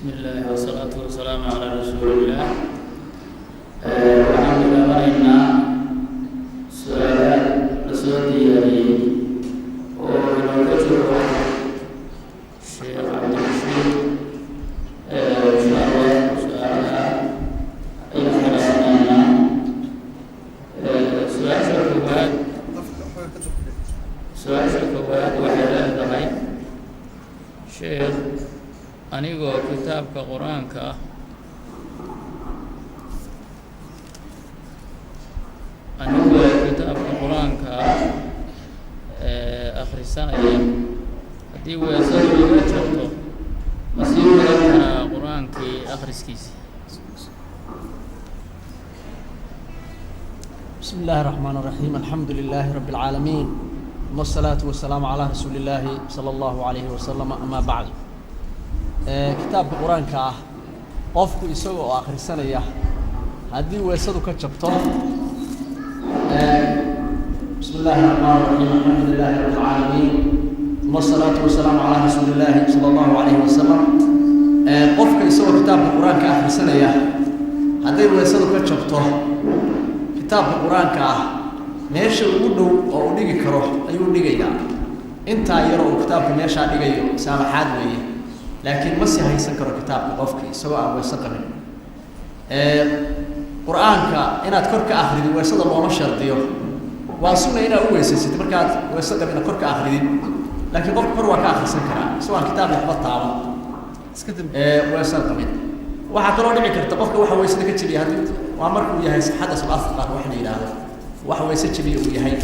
Bismi illaahi wasalaatu wasalaamu calaa rasuulillaah. Waxaan bilaabanaynaa su-aalaad lasoo diyaariyey oo inooga jiro Sheekh Cabdirashiid. Insha Allah su-aalaha ayaan bilaabanaynaa. Su-aasha koowaad, su-aasha koowaad waxay leedahay: Sheekh, anigoo kitaabka Qur-aanka ah, anigoo kitaabka Qur-aanka ah akhrisanaya, haddii weesadu iga jabto, ma sii wadan karaa Qur-aankii akhriskiisa? بسم الله الرحمن الرحيم، الحمد لله رب العالمين، والصلاة والسلام على رسول الله صلى الله عليه وسلم، أما بعد. Kitaabka Qur-aanka ah qofku isaga oo akhrisanaya haddii weesadu ka jabto. بسم الله الرحمن الرحيم، الحمد لله رب العالمين، ثم الصلاة والسلام على رسول الله صلى الله عليه وسلم. Qofka isagoo kitaabka Qur-aanka akhrisanaya hadday weesadu ka jabto, kitaabka Qur-aanka ah meesha ugu dhow oo uu dhigi karo ayuu dhigayaa. Intaa yaroo uu kitaabka meeshaa dhigayo saamaxaad weeye, laakiin ma sii haysan karo kitaabka qofki isagoo aan weese qabin. Qur-aanka inaad kor ka akridid weesada looma shardiyo. Waa sunna inaad u weysaysid markaad weese qabin inaad kor ka akridid, laakiin qofka kor waa ka akrisan karaa isagoo aan kitaabka waxba taaban, weesada qabin. Waxaa kaloo dhici karta qofka waxa weysada ka jebiya haddii waa markuu yahay xadasul asqar wax la yidhaahdo, wax weyse jebiya uu yahay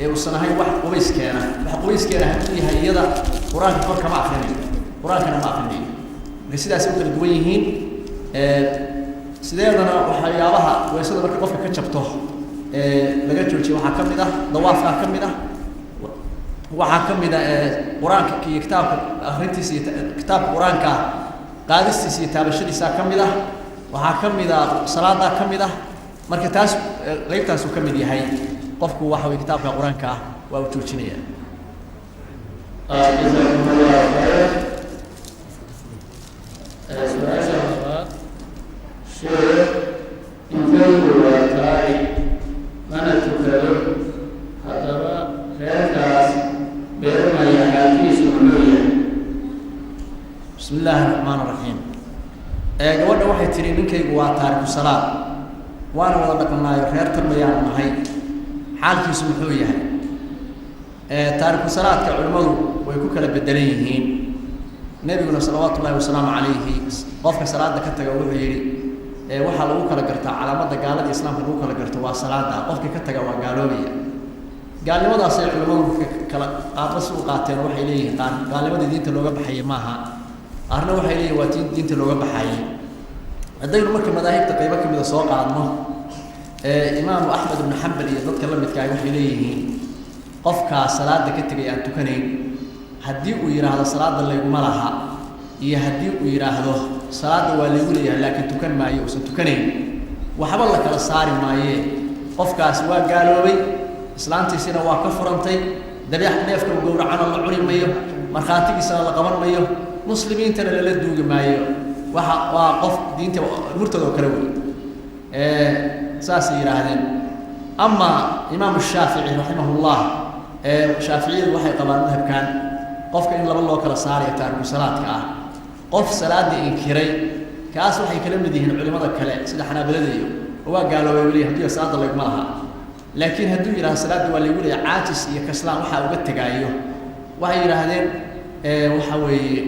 ee uusan ahayn wax qubays keena. Wax qubays keena hadduu yahay, iyada Qur-aanka kor kama akrinayo, Qur-aankana ma akrinayo. Marka sidaasay u kala duwan yihiin. Sideedana waxyaabaha weysada marka qofka ka jabto laga joojiyo waxaa ka mid ah dawaafkaa ka mid ah, waxaa ka mid ah Qur-aanka iyo kitaabka akrintiisa iyo kitaabka Qur-aanka qaadistiisa iyo taabashadiisaa ka mid ah, waxaa ka mid ah salaadaa ka mid ah. Marka taas qeybtaasuu ka mid yahay qofku waxa wey kitaabka Qur-aanka ah waa uu joojinaya. Jazaakum Allahu khayr. Su-aasha labaad: Sheekh, ninkaygu waa taarik, mana tukado. Haddaba reerkaas beeranaya xaalkiisu muxuu yahay? Bismi illaahi raxmaan raxiim. Gabadha waxay tihi, ninkaygu waa taariku salaad, waana wada dhaqnaayo, reer tarmayaanu nahay, xaalkiisu muxuu yahay? Taariku salaadka culimmadu way ku kala bedelan yihiin. Nebiguna salawaatu ullahi wasalaamu calayhi qofka salaada ka taga wuxuu yihi, waxaa lagu kala gartaa calaamadda gaalada Islaamka lagu kala garto waa salaada, qofkii ka taga waa gaaloobaya. Gaalnimadaasay culimmadu kala qaarba si u qaateen. Waxay leeyihiin qaar gaalnimadii diinta looga baxayay maaha, qaarna waxay leeyihin waa tii diinta looga baxayay. Haddaynu marka madaahibta qaybo kamida soo qaadno, Imaamu Axmed ibnu Xambal iyo dadka la midka ahi waxay leeyihiin qofkaa salaada ka tegay aan tukanayn, haddii uu yidhaahdo salaada layguma laha iyo haddii uu yidhaahdo salaada waa laygu leeyahay laakiin tukan maayo, uusan tukanayn, waxba la kala saari maayee qofkaasi waa gaaloobay, islaantiisina waa ka furantay, dabeex neefka u gowracana la cuni mayo, markhaatigiisana la qaban mayo, muslimiintana lala duugi maayo. Waxa waa qof diinta murtad oo kale wey, saasay yidhaahdeen. Ama Imaamu Shaafici raximahullah, shaaficiyadu waxay qabaan madhabkan qofka in laba loo kala saarayo taariku salaadka ah. Qof salaada inkiray, kaas waxay kala mid yihiin culimada kale sida xanaabilada iyo oo waa gaaloobay weli hadduu yahay salaada laguma laha. Laakiin hadduu yidhahdo salaada waa laygu leeyahay, caajis iyo kaslaan waxaa uga tegaayo, waxay yidhaahdeen waxa weeye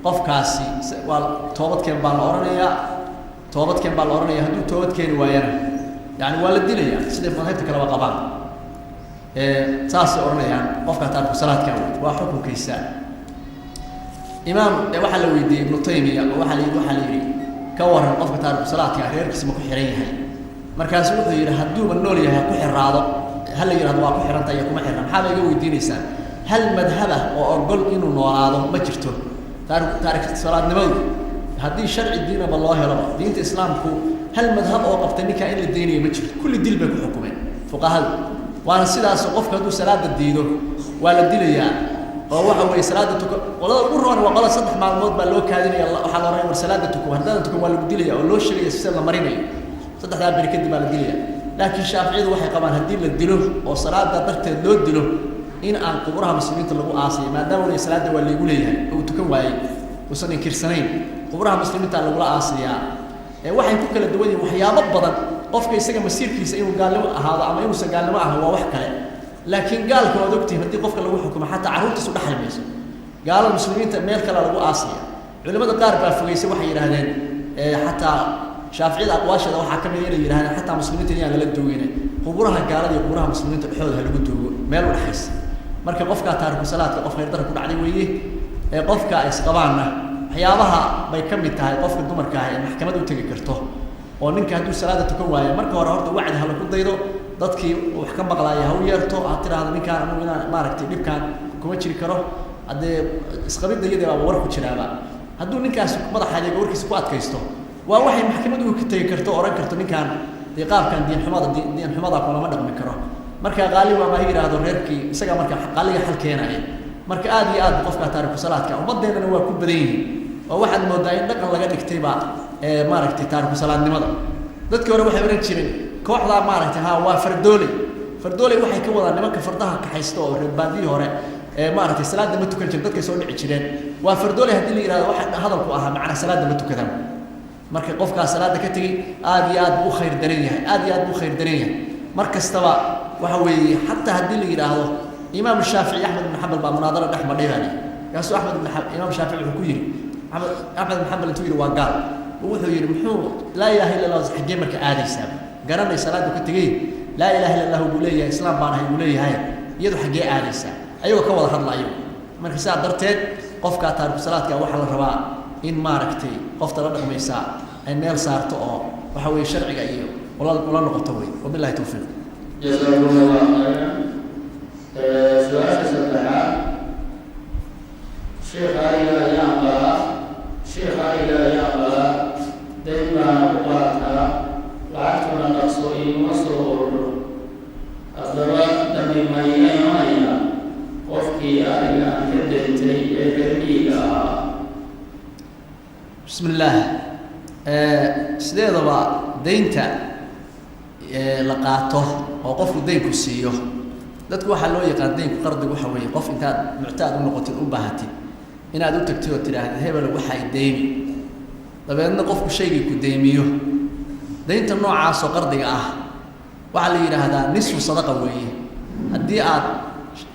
qofkaasi waa toobadkeen baa la odhanayaa, toobadkeen baa la odhanaya. Hadduu toobad keeni waayana, yani waa la dilayaa, siday madaahibta kaleba qabaan. Saasay odhanayaan qofka taariku salaadka wey waa xukunkiisa. Imaam waxaa la weydiiyey Ibnu Taymiya oo waxaa la yidhi ka waran qofka taariku salaadka reerkiisa ma ku xihan yahay? Markaasu wuxuu yidhi, hadduuba nool yahay ha ku xiraado, ha la yidhahdo waa ku xihanta iyo kuma xirna, maxaa ba iga weydiinaysaa? Hal madhaba oo ogol inuu noolaado ma jirto. Taarik salaadnimadu haddii sharci diinaba loo helo, diinta Islaamku hal madhab oo qabtay ninkaa in la deynayo ma jirto, kulli dil bay ku xukumeen fuqahadu. Waana sidaas, qofka hadduu salaada diido waa la dilayaa. Oo waxa weeye salaada tuko. Qolada ugu roon waa qolada 3 maalmood baa loo kaadinaya, waxaa la oranaya war salaada tuko, haddaadan tukan waa lagu dilaya, oo loo sheegaya sida la marinayo, 3daa beri kadib baa la dilaya. Laakiin Shaaficiyadu waxay qabaan haddii la dilo oo salaada darteed loo dilo in aan quburaha muslimiinta lagu aasayo, maadaama uu salaada waa laygu leeyahay oo uu tukan waayey uusan inkirsanayn, quburaha muslimiinta lagula aasayaa. Waxay ku kala duwan yihiin waxyaabo badan. Qofka isaga masiirkiisa inuu gaalnimo ahaado ama inuusan gaalnimo ahaan waa wax kale, laakiin gaalka waad ogtihiin haddii qofka lagu xukumo xataa carruurtiisu dhaxli mayso. Gaalada muslimiinta meel kale lagu aasaya. Culimada qaar baa fogeysay, waxay yidhaahdeen xataa Shaaficiyada aqwaasheeda waxaa ka mid inay yidhahdeen xataa muslimiinta inaan lala duugin, quburaha gaalada iyo quburaha muslimiinta dhexdooda ha lagu duugo meel u dhexaysa. Marka qofka taariku salaadka qof khayr darro ku dhacday weeye. Ee qofka isqabaanna waxyaabaha bay ka mid tahay qofka dumarka ah ee maxkamad u tegi karto, oo ninka hadduu salaada tukan waayo marka hore horta wacdi ha lagu daydo, dadkii wax ka maqlaaya ha u yeerto, ha tiraahdo ninkaan anugu inaan maaragtay dhibkaan kuma jiri karo. Haddee isqabidda iyada baaba war ku jiraaba, hadduu ninkaas madaxaadeega warkiisa ku adkaysto waa waxay maxkamad uga tegi karto, oran karto ninkaan dee qaabkan diinxumada diinxumada kulama dhaqmi karo. Marka qaaligu ama ha yidhaahdo reerkii isagaa marka qaaliga xal keenaya. Marka aad iyo aad qofka taariku salaadka ummadeennana waa ku badan yihiin, oo waxaad moodaa in dhaqan laga dhigtayba maaragtay taariku salaadnimada. Dadkii hore waxay oran jireen kooxdaa maaragtay ha waa fardooley. Fardooley waxay ka wadaan nimanka fardaha kaxaysta oo reer baadiyihii hore ee maaragtay salaada ma tukan jirin, dadkay soo dhici jireen. Waa fardooley haddii la yidhahdo waxa hadalku ahaa macnaa salaada ma tukadaan. Marka qofkaas salaada ka tegey aad iyo aad buu u khayr daran yahay, aad iyo aad buu u khayr daran yahay. Mar kastaba waxa weeye xataa haddii la yidhaahdo Imaam Shaafici Axmed ibn Xambal baa munaadaro dhex madhay baa lihi. Kaasuu Axmed ibn Imaam Shaafici wuxuu ku yidhi Axmed ibn Xambal intuu yidhi waa gaal, wuxuu yidhi muxuu laa ilaaha illa Allah xaggee marka aadaysaa, garanay salaadu ka tegey, laa ilaaha illa Allah buu leeyahay, islaam baan ahay buu leeyahay, iyadu xaggee aadaysaa, ayagoo ka wada hadlayo. Marka sidaa darteed qofka taariku salaadka waxaa la rabaa in maaragtay qofta la dhaqmaysaa ay meel saarto oo waxa weeye sharciga iyo ula noqoto wey. Wabillahi tawfiiq. Jazakum Allah khayran. Su-aasha saddexaad, sheekha ariga ayaan qalaa, sheekha ariga ayaan qalaa, dayn baana ku qaataa, lacagtuna dhaqso iiguma soo ururo. Haddaba dambi ma iga imanaya qofkii ariga aan ka dayntay ee reer miyiga ahaa? Bismi illaah. Sideedaba daynta la qaato oo qofku daynku siiyo, dadku waxaa loo yaqaan daynku qardigu waxa weeye qof intaad muctaad u noqotid u baahatid inaad u tagtid oo tidhaahdid hebel waxay deymi, dabeedna qofku shaygii ku deymiyo. Daynta noocaasoo qardiga ah waxaa la yidhaahdaa nisfu sadaqa weeye. Haddii aad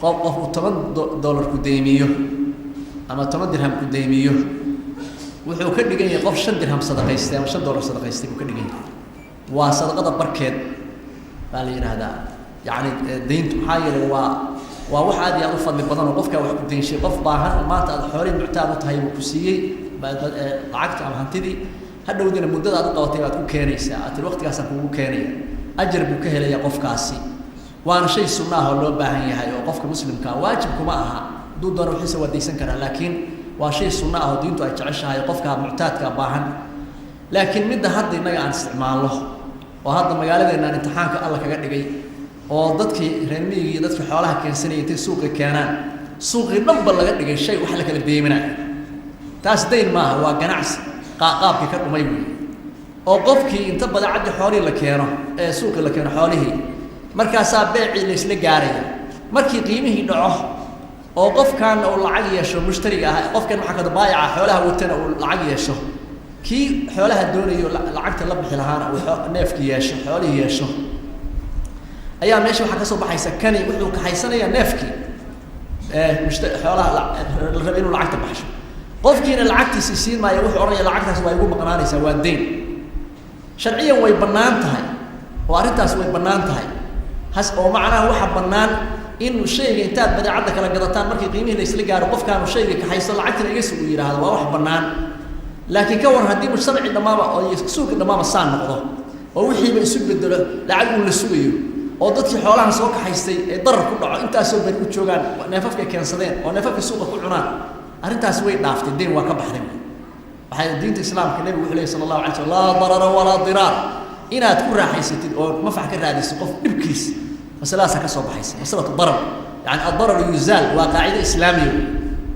qof uu $10 ku deymiyo ama 10 dirham ku deymiyo, wuxuu ka dhigan yahay qof 5 dirham sadaqaystay ama $5 sadaqaystay buu ka dhigan yahay. Waa sadaqada barkeed baa la yidhaahdaa yacni dayntu, maxaa yeelay waa wax aad iyo aad u fadli badan oo qofkaa wax ku daynshay, qof baahan oo maanta aad xoolihii muctaad u tahay buu ku siiyey lacagta ama hantidii, hadhowdina muddada aad u qabatay baad ku keenaysaa, aad tiri waqtigaasaan kugu keenaya, ajar buu ka helaya qofkaasi. Waana shay sunna ah oo loo baahan yahay oo qofka muslimka waajib kuma aha, hadduu doono wixiisa waa daysan karaa, laakiin waa shay sunna ah oo diintu ay jeceshahay qofka muctaadka baahan. Laakiin midda hadda innaga aan isticmaalno oo hadda magaaladeenna aan imtixaanka alla kaga dhigay, oo dadkii reer miyiga iyo dadkii xoolaha keensanayay intay suuqi keenaan, suuqii dhanba laga dhigay shay wax la kala deeminayo, taas dayn maaha, waa ganacsi qaabkii ka dhumay weeye. Oo qofkii inta badeecadii xoolihii la keeno ee suuqii la keeno xoolihii, markaasaa beecii la isla gaaraya, markii qiimihii dhaco oo qofkan uu lacag yeesho mushtariga ah, qofkan waxaa kada baayaca xoolaha watana uu lacag yeesho, kii xoolaha doonayo lacagta la bixi lahaana uu neefkii yeesho, xoolihii yeesho, ayaa meesha waxaa kasoo baxaysa kani wuxuu kaxaysanayaa neefkii xoolaha la rabay inuu lacagta baxsho, qofkiina lacagtiisi siin maayo, wuxuu odhanaya lacagtaas waa igu maqnaanaysaa, waa dayn. Sharciyan way bannaan tahay oo arrintaas way bannaan tahay, has oo macnaha waxa bannaan in shayga intaad badeecadda kala gadataan markii qiimihii la isla gaaro qofkaanu shayga kaxaysto lacagtina iga sug uu yidhaahdo, waa wax bannaan. Laakiin ka waran haddii mujtamacii dhammaaba oo suuqii dhammaaba saan noqdo oo wixiiba isu bedelo lacag uun la sugayo, oo dadkii xoolahan soo kaxaystay ee darar ku dhaco intaasoo beri u joogaan neefafkay keensadeen oo neefafkay suuqa ku cunaan, arrintaasi way dhaaftay, dayn waa ka baxday. Waxay diinta islaamka nebigu wuxuu leeyay sala allahu alay slam laa darara walaa diraar, inaad ku raaxaysatid oo mafax ka raadisid qof dhibkiis, masaladaasa ka soo baxaysa masalatu darar. Yani adararu yuzaal waa qaacida islaamiya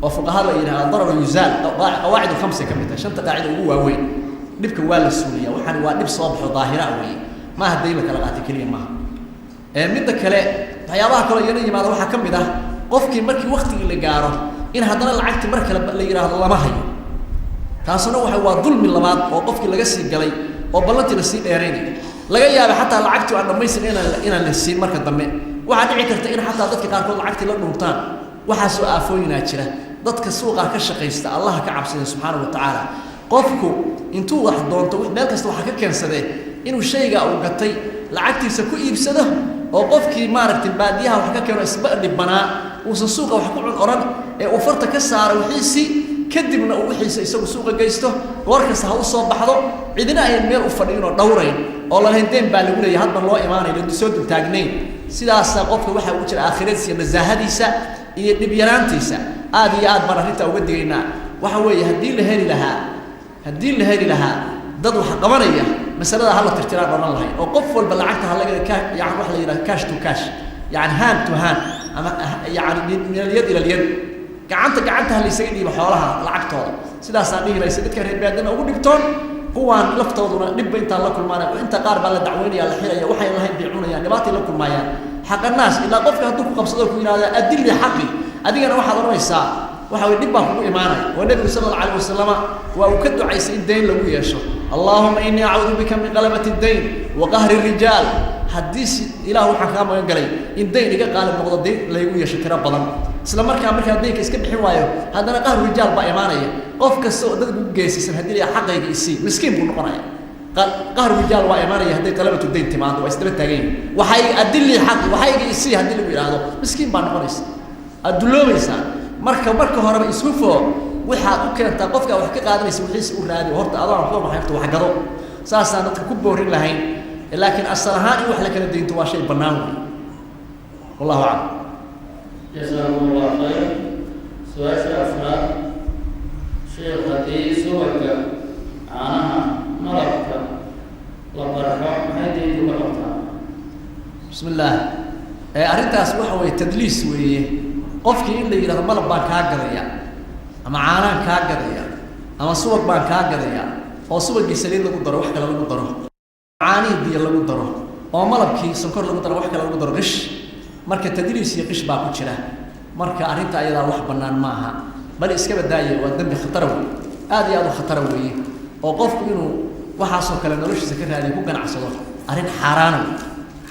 oo fuqahadu ay yidhahaan adararu yuzaal, qawaacid alkhamsa ka mid tahay, shanta qaacida ugu waaweyn. Dhibka waa la suuliya, waxaan waa dhib soo baxo daahira weeye, maaha dayn la kala qaatay keliya maaha. Midda kale, waxyaabaha kaloo iyana yimaada waxaa ka mid ah qofkii markii waktigii la gaaro in haddana lacagtii mar kale la yidhaahdo lama hayo. Taasuna waxa waa dulmi labaad oo qofkii laga sii galay oo ballantii lasii dheeraynayo. Laga yaaba xataa lacagtii aan dhamaystirin inaan la siin marka dambe. Waxaa dhici karta in xataa dadka qaarkood lacagtii la dhuntaan. Waxaasoo aafooyinaa jira. Dadka suuqaa ka shaqaysta, Allaha ka cabsada subxaana wa tacaala. Qofku intuu wax doonto meel kasta waxaa ka keensadee inuu shayga uu gatay lacagtiisa ku iibsado, oo qofkii maaragtay baadiyaha wax ka keeno isba dhibanaa uusan suuqa wax ku cun oran ee uu farta ka saaro wixiisii, kadibna uu wixiisa isagu suuqa geysto. Goor kasta ha u soo baxdo, cidina ayan meel u fadhiyin oo dhowrayn oo lalahayn deen baa lagu leeyahay, hadba loo imaanay, la soo dultaagnayn. Sidaasa qofka waxaa ugu jira aakhiradiisa iyo nasaahadiisa iyo dhibyaraantiisa. Aad iyo aad baan arrintaa uga digaynaa. Waxa weeye, haddii la heli lahaa dad wax qabanaya, masalada hala tirtiraan odhan lahayn, oo qof walba lacagta halaga ka, yani waxa la yidhaha cash to cash, yani hand to hand, ama yani min alyad ila alyad, gacanta gacanta ha laysaga dhiibo xoolaha lacagtooda. Sidaasaan dhihi lahaysa dadka reer baadana ugu dhibtoon, kuwaan laftooduna dhibba intaan la kulmaan. Inta qaar baa la dacweynaya, la xiraya, waxay lahayn bay cunayaan, dhibaatay la kulmaayaan. Xaqanaas ilaa qofka hadduu ku qabsado, ku yidhahda adilli xaqi, adigana waxaad odhanaysaa waxa way dhib baa kugu imaanaya. Oo Nebigu sala Allahu alayh wasalama waa uu ka ducaysay in dayn lagu yeesho: "Allahuma inii acuudu bika min qalabati dayn wa qahri rijaal." Haddii si Ilaah waxaan kaa magan galay in dayn iga qaalib noqdo, dayn laygu yeesho tiro badan, isla markaa markaa daynka iska bixin waayo, haddana qahru rijaal baa imaanaya. Qof kasta oo dad ugu geesisan haddii la xaqayga isii, miskiin buu noqonaya. Qahru rijaal waa imaanaya hadday qalabatu dayn timaado, waa isdaba taagan yihin. Waxay adilii xaqi, waxayga isii haddii lagu yidhaahdo, miskiin baa noqonaysa, aad dulloobaysaa. Marka horeba ishufo, waxaad u keentaa qofkaa wax ka qaadanaysa wixiisa u raadi horta, adoon waxba maxay horta wax gado. Saasaan dadka ku boorin lahayn, laakiin asal ahaan in wax la kala daynto waa shay bannaan wey. Wallahu aclam. Jasaakum Allah khayr. Su-aasha afraad: sheekh, haddii subagga, caanaha, malabka la barxo, maxay diintu ka qabtaa? Bismi illaah. Arrintaas waxa weeye tadliis weeye. Qofkii in la yidhahdo malab baan kaa gadaya, ama caanaan kaa gadaya, ama subag baan kaa gadaya, oo subagii saliid lagu daro, wax kale lagu daro, caanihii biyo lagu daro, oo malabkii sonkor lagu daro, wax kale lagu daro, qish. Marka tadliis iyo qish baa ku jira. Marka arrinta ayadaa wax bannaan maaha, bal iska badaaye, waa dembi khatara wey, aad iyo aad u khatara weeye. Oo qofku inuu waxaasoo kale noloshiisa ka raadiyo, ku ganacsado, arrin xaaraana wey,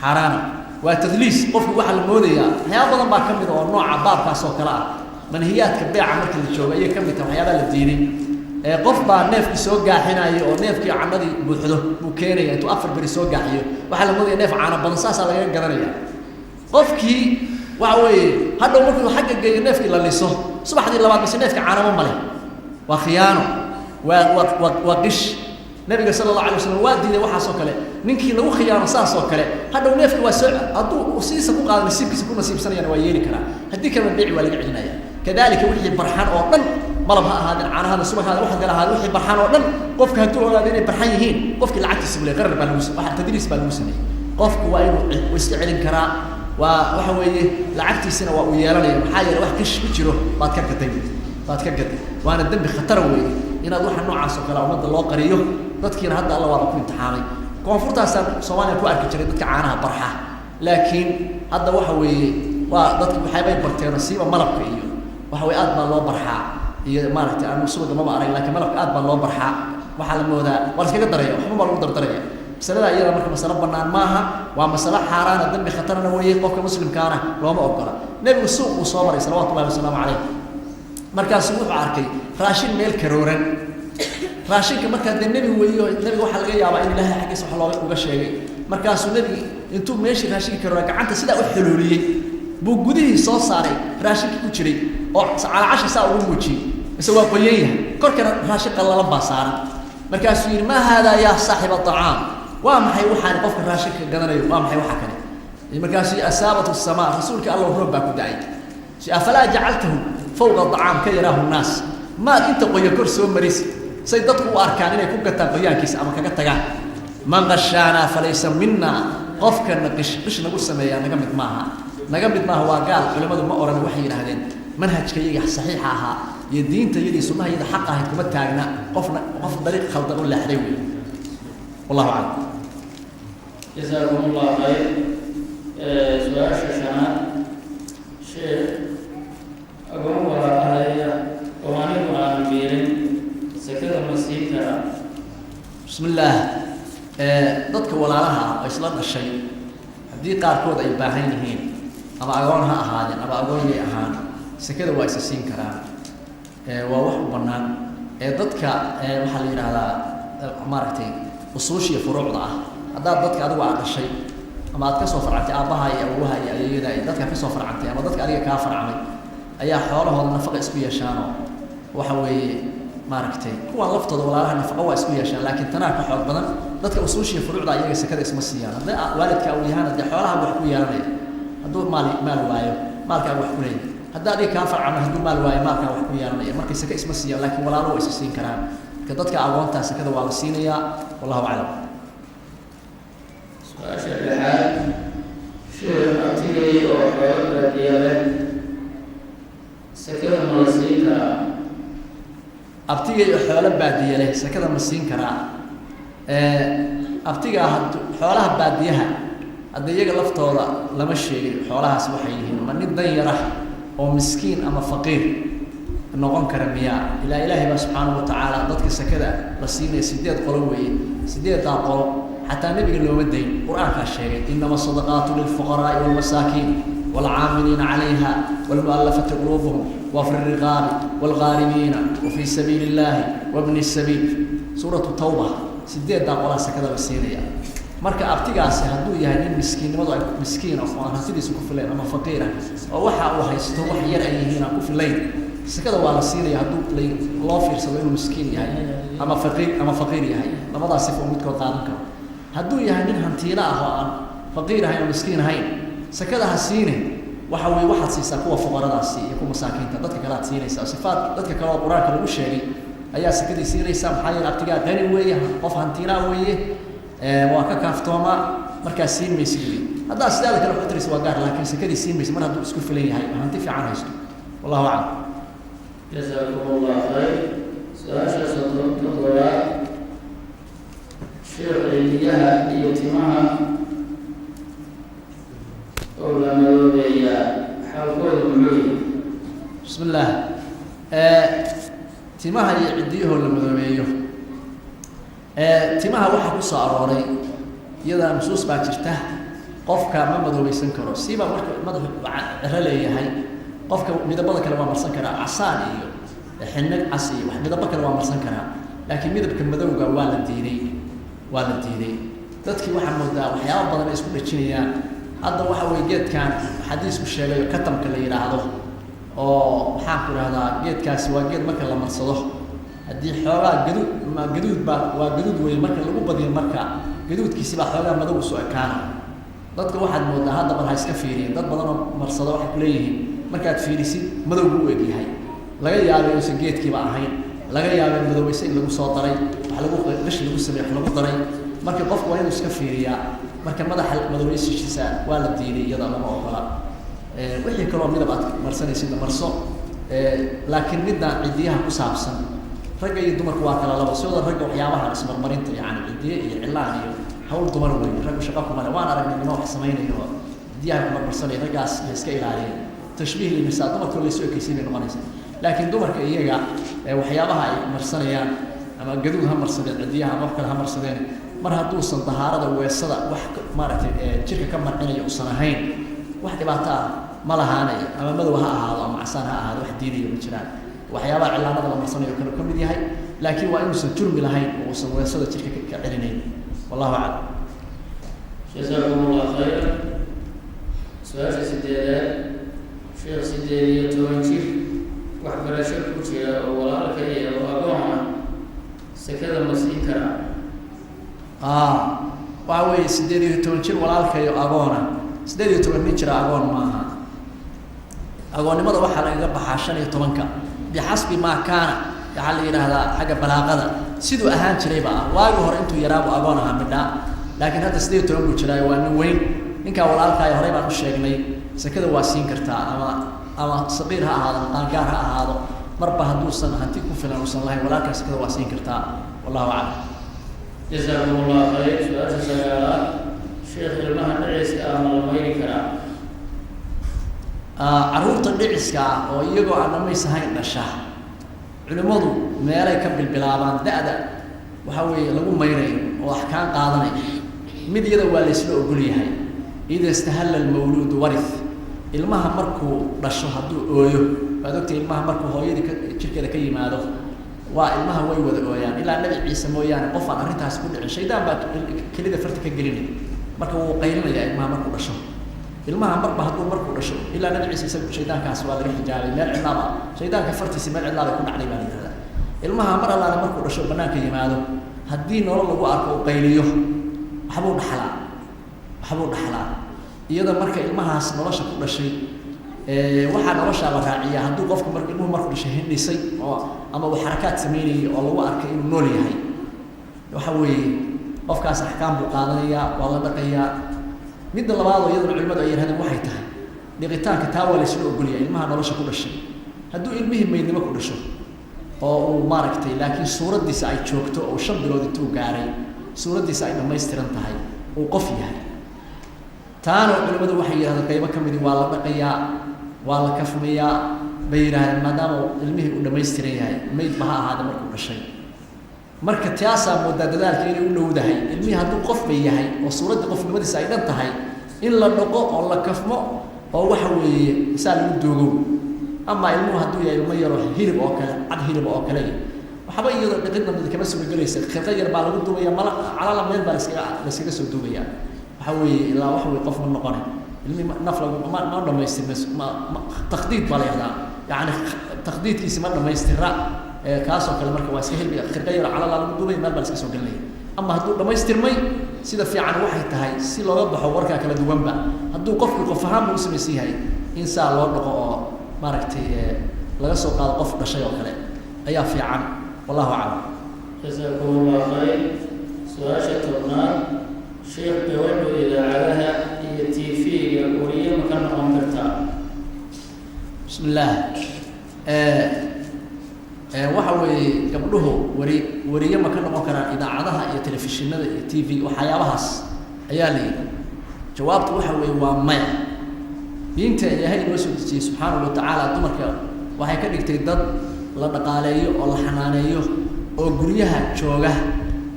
xaaraana waa tadliis. Qofku waxaa la moodayaa waxyaaba badan baa ka mid a oo nooca baabkaas oo kale ah. Manhiyaadka beeca marka la joogo ayay ka mid tahay waxyaabaa la diiday. Qof baa neefkii soo gaaxinaya oo neefkii candhadii buuxdo buu keenaya. Intuu 4 beri soo gaaxiyo, waxaa la moodaya neef caano badan, saasaa lagaga gadanaya. Qofkii waxa weeye hadhow markuu xagga geeyo neefkii la liso, subaxdii labaad mise neefka caanamo male. Waa khiyaano, waa qish. Nabiga sala Allahu alay waslam waa diiday waxaas oo kale. Ninkii lagu khiyaano saas oo kale, hadhow neefki waa soo, hadduu sidiisa ku qaado, nasiibkiisa ku nasiibsanayana waa yeeli karaa, haddii kalena beeci waa laga celinaya. Kadalika wixii barxan oo dhan, malab ha ahaadeen, caanahada, subag ha, waxa kale ahaadeen, wixii barxan oo dhan, qofka hadduu ogaado inay barxan yihiin, qofkii lacagtiisa bule qarar baa lagu, waxa tadliis baa lagu sameeyey. Qofku waa inuu iska celin karaa. Waa waxa weeye lacagtiisina waa uu yeelanaya, maxaa yeele wax qish ku jiro baad ka gaday, waana dembi khatara weeye inaad waxa noocaas oo kale ummadda loo qariyo. Dadkiina hadda Alla waaba ku imtixaamay. Koonfurtaasaan Soomaaliya ku arki jiray dadka caanaha barxa, laakiin hadda waxa weeye waa dadki waxyaabay barteen, siiba malabka iyo waxa weye aad baa loo barxaa. Iyo maaragtay anu subaga maba arag, laakiin malabka aad baa loo barxaa. Waxaa la moodaa waa la iskaga daraya, waxba baa lagu dardaraya. Masalada iyada marka masalo banaan maaha, waa masalo xaaraana, dembi khatarna weeye. Qofka muslimkaana looma ogola. Nebigu suuq uu soo maray salawatullahi wasalaamu calayh. Markaasuu wuxuu arkay raashin meel karooran. Raashinka markaa dee nebi weeyo, nebiga waxaa laga yaabaa in Ilaahay xaggiisa wax looga uga sheegay. Markaasuu nebigi intuu meeshii raashinka karooran gacanta sidaa u xolooliyey buu gudihii soo saaray raashinkii ku jiray, oo calaacasha saa ugu muujiyey, mise waa qoyan yahay, korkana raashin qallalan baa saaran. Markaasuu yidhi: "Maa haadaa yaa saaxiba acaam? Waa maxay waxaan qofka raashinka gadanayo? Waa maxay waxa kale?" Markaasuu: "Asaabatu samaa, rasuulka Alla, roob baa ku da-ay. Afalaa jacaltahu fawqa acaam ka yaraahu nnaas? Maad inta qoyan kor soo marisi say dadku u arkaan inay ku gataan qoyaankiisa ama kaga tagaan? Man qashaanaa falaysa mina. Qofkana qish qish nagu sameeyaa naga mid maaha." Naga mid maaha, waa gaal. Culimadu ma oran, waxay yidhaahdeen manhajka iyaga saxiixa ahaa iyo diinta iyadii sunnaha iyada xaq ahayd kuma taagna. Qofna qof dariiq khaldan u leexday wey. Wallahu aclam. Jasaakum Allah khayr. Su-aasha shanaad: sheekh, agoon walaalahaya oo anigu aan biirin, sakada ma siin karaa? Bismi illaah. Dadka walaalaha ah oo isla dhashay, haddii qaarkood ay baahan yihiin, ama agoon ha ahaadeen ama agoon yay ahaan, sakada waa isa siin karaan. Waa wax u bannaan. Ee dadka waxaa la yidhaahdaa, maaragtay, usuushiya furuucda ah, haddaad dadka adigu aad dhashay ama aad kasoo farcantay, aabbaha iyo awowaha iyo ayeeyada iyo dadka kasoo farcantay ama dadka adiga kaa farcamay ayaa xoolahooda nafaqa isku yeeshaanoo, waxa weeye, maaragtay, kuwan laftooda walaalaha nafaqa waa isku yeeshaan, laakiin tanaa ka xoog badan. Dadka usuushiya furuucda iyaga sakada isma siiyaan. Haddii waalidka uu yahaana, dee xoolaha wax ku yeelanaya. Hadduu maal waayo, maalkaa wax ku leeyahay. Haddii adiga kaa farcamay, hadduu maal waayo, maalkaa wax ku yeelanaya. Markay saka isma siiyaan, laakiin walaalo waa isa siin karaan. Marka dadka agoontaa sakada waa la siinayaa. Wallahu aclam. Su-aasha lixaad: sheekh, abtigay oo xoolo baadiya leh, sakada ma la siin karaa? Abtigay oo xoolo baadiye leh, sakada ma siin karaa? Abtigaa had xoolaha baadiyaha hadda iyaga laftooda lama sheegin xoolahaas waxay yihiin. Ma nin dan yar ah oo miskiin ama faqiir noqon kara miyaa? Ilaa Ilaahay baa subxaanahu watacaala dadka sakada la siinaya sideed qolo weeye. Sideeddaa qolo xataa nebiga looma dayn, Qur-aankaa sheegay: "Inama sadaqaatu lilfuqaraai walmasaakiin والعاملين عليها والمؤلفة قلوبهم وفي الرقاب والغارمين وفي سبيل الله وابن السبيل." سورة التوبة. Sideeddaa qolaa sakada la siinaya. Marka abtigaasi hadduu yahay nin miskiinnimadu ay miskiin ah oo aan hantidiisa ku filayn, ama faqiir ah oo waxa uu haysto wax yar ay yihiin aan ku filayn, sakada waa la siinaya, hadduu loo fiirsado inuu miskiin yahay ama faqiir yahay. Labadaas sifo uu midkood qaadan karo. Hadduu yahay nin hantiilo ah oo aan faqiir ahayn oo miskiin ahayn, sakada ha siine. Waxa weye, waxaad siisaa kuwa fuqaradaasi iyo kuwa masaakiinta. Dadka kale aad siinaysaa, sifaat dadka kale oo Qur-aanka lagu sheegay ayaa sakadii siinaysaa. Maxaa yeele, abtigaa qani weeye, qof hantiilaa weeye, waa ka kaaftoomaa. Markaa siin maysid wey. Haddaa sidaada kale wax u taraysa waa gaar, laakiin sakadii siin maysid mar hadduu isku filan yahay oo hanti fiican haysto. Wallahu aclam. Jasaakum Allah khayr. Su-aasha toddobaad: sheekh, cidiyaha iyo timaha oo la madoobeeyaa, xaalkoodu muxuu yahay? Bismi illaah. Timaha iyo ciddiyahoo la madoobeeyo, timaha waxaa ku soo arooray iyadana nusuus baa jirta. Qofka ma madoobeysan karo, siba marka madaxu cero leeyahay. Qofka midabada kale waa marsan karaa, casaan iyo xinag cas iyo wax midabo kale waa marsan karaa, laakiin midabka madowga waa la diiday, waa la diiday. Dadkii waxaa moodaa waxyaaba badan ay isku dhejinayaan. Hadda waxa weye, geedkan xadiisku sheegayo, katamka la yidhaahdo, oo maxaan ku idhahdaa, geedkaasi waa geed marka la marsado, haddii xoogaa gaduud ma gaduud baa, waa gaduud weeye, marka lagu badiyo, marka gaduudkiisi baa xoogaa madow usoo ekaana. Dadka waxaad moodaa hadda bal ha iska fiiriyeen. Dad badan oo marsado waxay kuleeyihiin markaad fiirisid madowgu u egyahay. Laga yaabay uusan geedkiiba ahayn, laga yaabay madoweyse in lagu soo daray, wax lagu qish lagu sameey, wax lagu daray. Marka qofku waa inuu iska fiiriyaa. Marka madaxa madoweysiishiisa waa la diiday, iyada lama ogola. Wixii kaloo midab aad marsanaysidna marso, laakiin midaan cidiyaha ku saabsan, ragga iyo dumarku waa kala labo. Sidoo ragga waxyaabahan ismarmarinta, yani cidiye iyo cilaan iyo hawl dumar wey, raggu shaqo kuma le. Waan aragnay nima wax samaynayo oo cidiyaha ku marmarsanaya. Raggaas ha iska ilaaliyeen. Tashbiih linisaa, dumarkoo laysu ekeysay bay noqonaysaa. Laakiin dumarka iyaga waxyaabaha ay marsanayaan, ama gaduud ha marsadeen cidiyaha ama wax kale ha marsadeen, mar hadduusan dahaarada weesada wax, maaragtay, jirka ka marcinayo usan ahayn, wax dhibaato ah ma lahaanayo. Ama madow ha ahaado ama casaan ha ahaado, wax diidayo ma jiraan. Waxyaabaha cilaanada la marsanayo kale ka mid yahay, laakiin waa inuusan jurmi lahayn oo uusan weesada jirka ka celinayn. Wallahu aclam. Jasaakum Allah khayra. Su-aasha sideedaad: sheekh, 18 jir waxbarasho ku jira oo walaalka iyo oo agoon ah, sakada ma siin karaa? Waxa weeye, 18 jir walaalkayo agoona, 18 nin jira agoon maaha. Agoonnimada waxaa lagaga baxaa 15-ka, bixasbi maa kaana. Waxaa la yidhaahdaa xagga balaaqada siduu ahaan jirayba ah. Waagi hore intuu yaraabu agoon ahaa midhaa, laakiin hadda 18 buu jiraayo, waa nin weyn. Ninkaa walaalkaay horey baan u sheegnay, sakada waa siin kartaa, ama saqiir ha ahaado, qaangaar ha ahaado, marba hadduusan hanti ku filan uusan lahayn, walaalkaa sakada waa siin kartaa. Wallahu aclam. Jasaakum Allah khayr. Su-aasha sagaalaad, sheekh, ilmaha dhiciska ah ma la mayri karaa? Carruurta dhiciska ah oo iyagoo aan dhamays ahayn dhasha, culimmadu meelay ka bilbilaabaan da-da waxa weeye lagu mayrayo oo axkaan qaadanayo. Mid iyada waa laysla ogol yahay: ida istahalla almawluudu warith. Ilmaha markuu dhasho hadduu ooyo, waad ogtay, ilmaha markuu hooyadii ka jirkeeda ka yimaado, waa ilmaha way wada ooyaan, ilaa Nabi Ciise mooyaane qof aan arrintaasi ku dhicin. Shaydaan baa kelida farta ka gelinaya, marka wuu qaylinaya ilmaha markuu dhasho. Ilmaha marba hadduu markuu dhasho, ilaa Nabi Ciise, isagu shaydaankaas waa laga xijaabay, meel cidlaaba shaydaanka fartiisi meel cidlaabay ku dhacday baa la yihahdaa. Ilmaha mar allaale markuu dhasho, banaanka yimaado, haddii nolol lagu arko uu qayliyo, waxbuu dhaxlaa, waxbuu dhaxlaa. Iyada marka ilmahaas nolosha ku dhashay, waxaa noloshaa la raaciyaa hadduu qofku mar ilmuhu markuu dhashay hindhisay oo ama uu xarakaad sameynayay oo lagu arkay inuu nool yahay, waxa weeye qofkaas axkaam buu qaadanayaa, waa la dhaqayaa. Midda labaadoo iyaduna culimadu ay yidhahdeen waxay tahay dhiqitaanka, taa waa laysla ogolyahay ilmaha nolosha ku dhashay. Hadduu ilmihii maydnimo ku dhasho oo uu maaragtay, laakiin suuraddiisa ay joogto oo 5 bilood intuu gaaray suuraddiisa ay dhammaystiran tahay, uu qof yahay, taana culimadu waxay yidhahdeen qaybo ka midi waa la dhaqayaa, waa la kafmayaa bay yidhahdeen, maadaama ilmihii uu dhammaystiran yahay, maydba ha ahaada markuu dhashay. Marka taasaa moodaa dadaalka inay u dhowdahay. Ilmihii hadduu qofba yahay oo suuraddii qofnimadiisa ay dhan tahay, in la dhaqo oo la kafmo oo waxa weeye saa lagu doogow. Ama ilmuhu hadduu yahay ilmo yaroo hilib oo kale, cad hilib oo kale, iyo waxba iyadoo dhiqidna mid kama suuragelaysa, khirqo yar baa lagu duubaya, mala calala meel baa laskaga soo duubaya. Waxa weeye ilaa waxa weye qof ma noqone, ilmihi naf lagu ma dhamaystirma, ma takhdiid baa la yihahdaa, yacni takhdiidkiisi ma dhamaystira kaasoo kale. Marka waa iska hilbiga, khirqo yar calala lagu duubaya, meel baa laska soo gelinaya. Ama hadduu dhamaystirmay, sida fiican waxay tahay, si looga baxo warkaa kala duwanba, hadduu qofkii qof ahaan buu usamaysan yahay, in saa loo dhaqo oo maaragtay laga soo qaado qof dhashay oo kale ayaa fiican. Wallahu aclam. Jasaakum Allah khayr. Su-aasha 10aad, sheekh, gabadhu idaacadaha iyo TV-ga weriye ma ka noqon kartaa? Bismi illaah. Waxa weeye, gabdhuhu weriye ma ka noqon karaan idaacadaha iyo telefishinada iyo TV, waxyaabahaas ayaa la yidhi. Jawaabtu waxa weeye waa maya. Diinta Ilaahay inoo soo dejiyey subxaanahu watacaala dumarka waxay ka dhigtay dad la dhaqaaleeyo oo la xanaaneeyo oo guryaha jooga,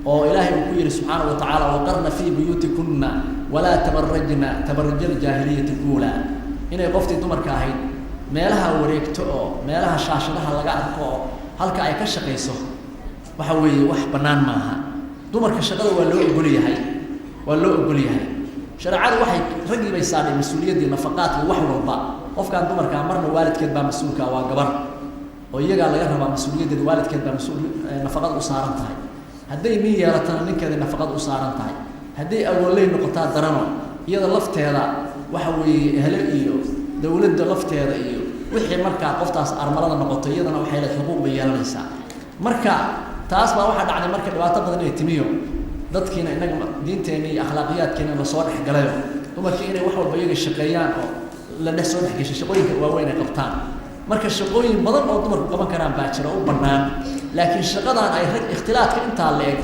oo Ilaahay uu ku yihi subxaanahu watacaala: "Waqarna fii buyuutikunna walaa tabarajna tabaruja aljaahiliyati luulaa." Inay qoftii dumarka ahayd meelaha wareegto oo meelaha shaashadaha laga arko oo halka ay ka shaqayso, waxa weeye wax bannaan maaha. Dumarka shaqada waa loo ogol yahay, waa loo ogol yahay. Shareecadu waxay raggii bay saadhay mas-uuliyaddii nafaqaadka, wax walba. Qofkaan dumarkaa marna waalidkeed baa mas-uulka, waa gabar oo iyagaa laga rabaa mas-uuliyaddeeda, waalidkeed baa mas-uul, nafaqada u saaran tahay. Hadday nin yeelatana, ninkeeda nafaqada u saaran tahay. Hadday agooley noqotaa darano, iyada lafteeda waxa weeye ehle iyo dawladda lafteeda iyo wixii markaa qoftaas armalada noqoto, iyadana waxay leed xuquuq bay yeelanaysaa. Marka taas baa waxaa dhacday marka dhibaato badan inay timiyo, dadkiina innaga diinteenni iyo akhlaaqiyaadkeena lasoo dhexgalayo, dumarkii inay wax walba iyaga shaqeeyaan oo la dhex soo dhexgeshay, shaqooyinka waaweyn ay qabtaan. Marka shaqooyin badan oo dumarku qaban karaan baa jira u bannaan, laakiin shaqadan ay rag ikhtilaadka intaa la eg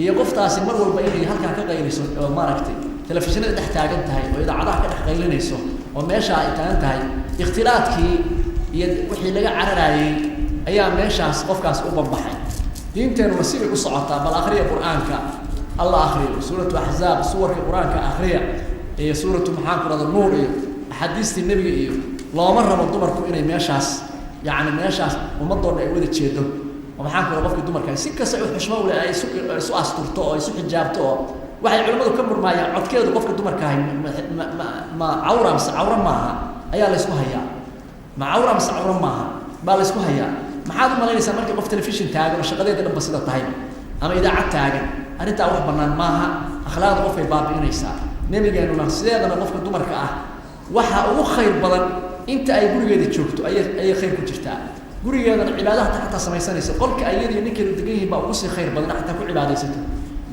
iyo qoftaasi mar walba inay halkaa ka qayliso oo maaragtay telefishinada dhex taagan tahay oo idaacadaha ka dhex qaylinayso oo meeshaa ay taagan tahay, ikhtilaadkii iyo wixii laga cararaayey ayaa meeshaas qofkaas u banbaxay. Diinteenuna sibay u socotaa. Bal akriya Qur-aanka, alla akriyo Suuratu Axzaab, suwarka Qur-aanka akriya, iyo suuratu, maxaan ku rahda, Nuur, iyo axaadiistii Nebiga. Iyo looma rabo dumarku inay meeshaas, yacni meeshaas ummadoo dhan ay wada jeedo oo, maxaan ku raha, qofkii dumarka si kasta u xushmo ule ay isu asturto oo isu xijaabto. Oo waxay culimmadu ka murmaayaan codkeedu qofka dumarka ahay ma cawra mise cawro maaha ayaa laysku hayaa. Ma cawra mise cawro maaha baa laysku hayaa. Maxaad u malaynaysaa markii qof telefishin taagan oo shaqadeeda dhanba sida tahay ama idaacad taagan? Arrintaa wax bannaan maaha, akhlaaqda qofkay baabi'inaysaa. Nebigeenuna sideedana qofka dumarka ah waxa ugu khayr badan inta ay gurigeeda joogto ayay khayr ku jirtaa. Gurigeedana cibaadaha xataa samaysanaysa, qolka ayadiyo ninkeedu degan yihiin baa ugu sii khayr badan xataa ku cibaadaysato.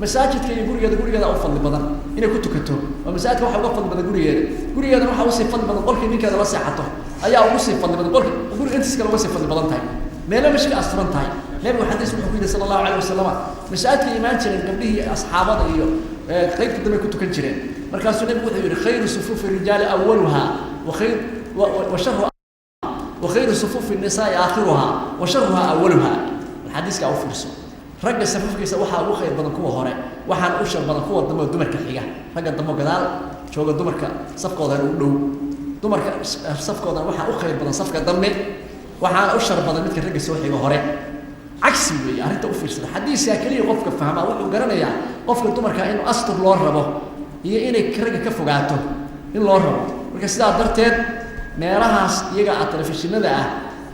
Masaajidka iyo gurigeeda, gurigeeda u fadli badan inay ku tukato, oo masaajidka waxa uga fadli badan gurigeeda, gurigeedana waxa usii fadli badan qolkii ninkeeda la seexato ayaa ugu sii fadli badan, qolki guriga intiis kale uga sii fadli badan tahay, meelo meesha ka asturan tahay. Nabigu xadiis wuxuu ku yidhi sala allahu alayh wasalam, masaajidka imaan jireen gabdhihii asxaabada iyo qaybta dambe ku tukan jireen. Markaasuu nabigu wuxuu yidhi: khayru sufuufi rijaali awaluha wa khayr wa sharu wa khayru sufuufi nisaai aakhiruha wa sharuha awaluha. Xadiiska u fiirso. Ragga safafkiisa waxaa ugu khayr badan kuwa hore, waxaana u shar badan kuwa dambe oo dumarka xiga. Ragga dambe gadaal jooga dumarka safkooda u dhow, dumarka safkoodan waxaa u khayr badan safka dambe, waxaana u shar badan midka ragga soo xiga hore. Cagsi weeye arrinta, u fiirsada. Xadiiskaa keliya qofka fahmaa wuxuu garanayaa qofka dumarka inuu astur loo rabo iyo inay ragga ka fogaato in loo rabo. Marka sidaa darteed meelahaas iyaga ah, telefishinada ah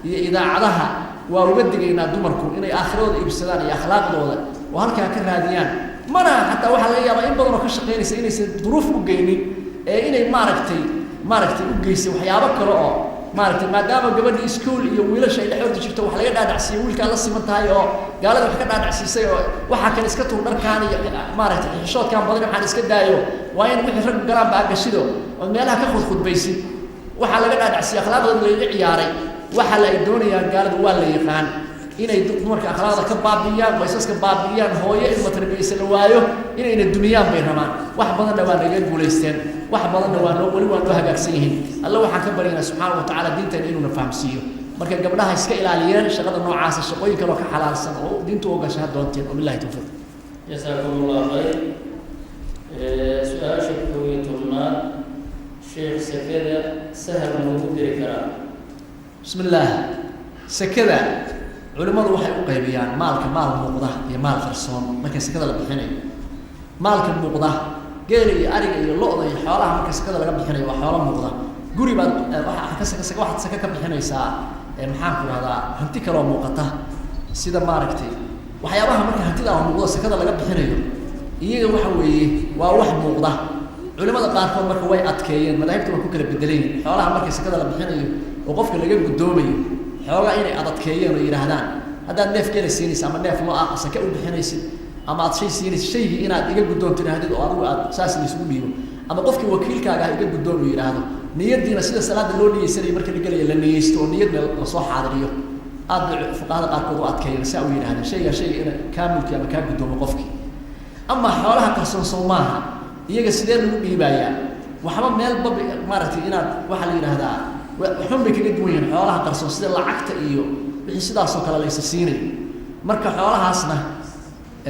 iyo idaacadaha, waa uga digaynaa dumarku inay aakhiradooda iibsadaan iyo akhlaaqdooda oo halkaa ka raadiyaan. Mana xataa waxaa laga yaabaa in badan oo ka shaqaynaysa inaysan duruuf u geynin ee inay maaragtay u geysay waxyaabo kale oo maaragtay, maadaama gabadhii iskuol iyo wiilasha ay dhex ordi jirto, wax laga dhaadhacsiiyey wiilkaa la siman tahay oo gaalada wax ka dhaadhacsiisay, oo waxaa kale iska tuur dharkaan iyo maaragtay xishoodkaan badan, waxaan iska daayo, waa in wixii raggu galaan baa gashido ood meelaha ka khudkhudbaysid. Waxaa laga dhaadhacsiiyey akhlaaqdooda lagaga ciyaaray. Waxa la ay doonayaan gaaladu waa la yaqaan, inay dumarka akhlaaqda ka baabi'iyaan, qoysaska baabi'iyaan, hooyo ilma tarbiyeysa la waayo, inayna dumiyaan bay rabaan. Wax badanna waa naga guulaysteen, wax badanna waa noo weli waa noo hagaagsan yihiin. Alle waxaan ka baryaynaa subxaana wa tacaala diinteena inuuna fahamsiiyo. Marka gabdhaha iska ilaaliyeen shaqada noocaasa, shaqooyin kaloo ka xalaalsan oo diintu ogasha ha doonteen. Wabillahi tawfiiq. Jasaakum allah khayr. Su-aasha 11aad: sheekh, sakada sahal ma ugu diri karaa? Bismi illaah. Sekada culimmadu waxay u qaybiyaan maalka maal muuqda iyo maal qarsoon. Marka sekada la bixinayo, maalka muuqda, geela iyo ariga iyo lo-da iyo xoolaha, marka sekada laga bixinayo waa xoolo muuqda. Guri baad waa ka saka, waxaad saka ka bixinaysaa, maxaan ku rahdaa, hanti kaloo muuqata, sida maaragtay waxyaabaha marka hantida oo muuqda sekada laga bixinayo, iyaga waxa weeye waa wax muuqda. Culimada qaarkood marka way adkeeyeen, madaahibta waa ku kala bedelayin xoolaha marka sekada la bixinayo oo qofka laga guddoomayo, xoogaa inay adadkeeyeen oo yidhaahdaan haddaad neef geela siinaysa ama neef lo ah sake u bixinaysid ama aad shay siinaysid, shaygii inaad iga guddoon tidhaahdid oo adigu aad saas laysugu dhiibo, ama qofkii wakiilkaaga ah iga guddoon uu yidhaahdo. Niyadiina sida salaada loo niyeysanayo marka la gelaya la niyeysto oo niyadna lasoo xaadiriyo. Aad bay fuqahada qaarkood u adkeeyeen, saa u yidhahdeen shaygaa shayga ina kaa mulki ama kaa guddoomo qofkii. Ama xoolaha qarsoon soo maaha, iyaga sidee lagu dhiibayaa? Waxba meel bab maaragtay inaad waxaa la yidhaahdaa waxun bay kaga duwan yihiin xoolaha qarsoon, sida lacagta iyo wixii sidaasoo kale laysa siinayo. Marka xoolahaasna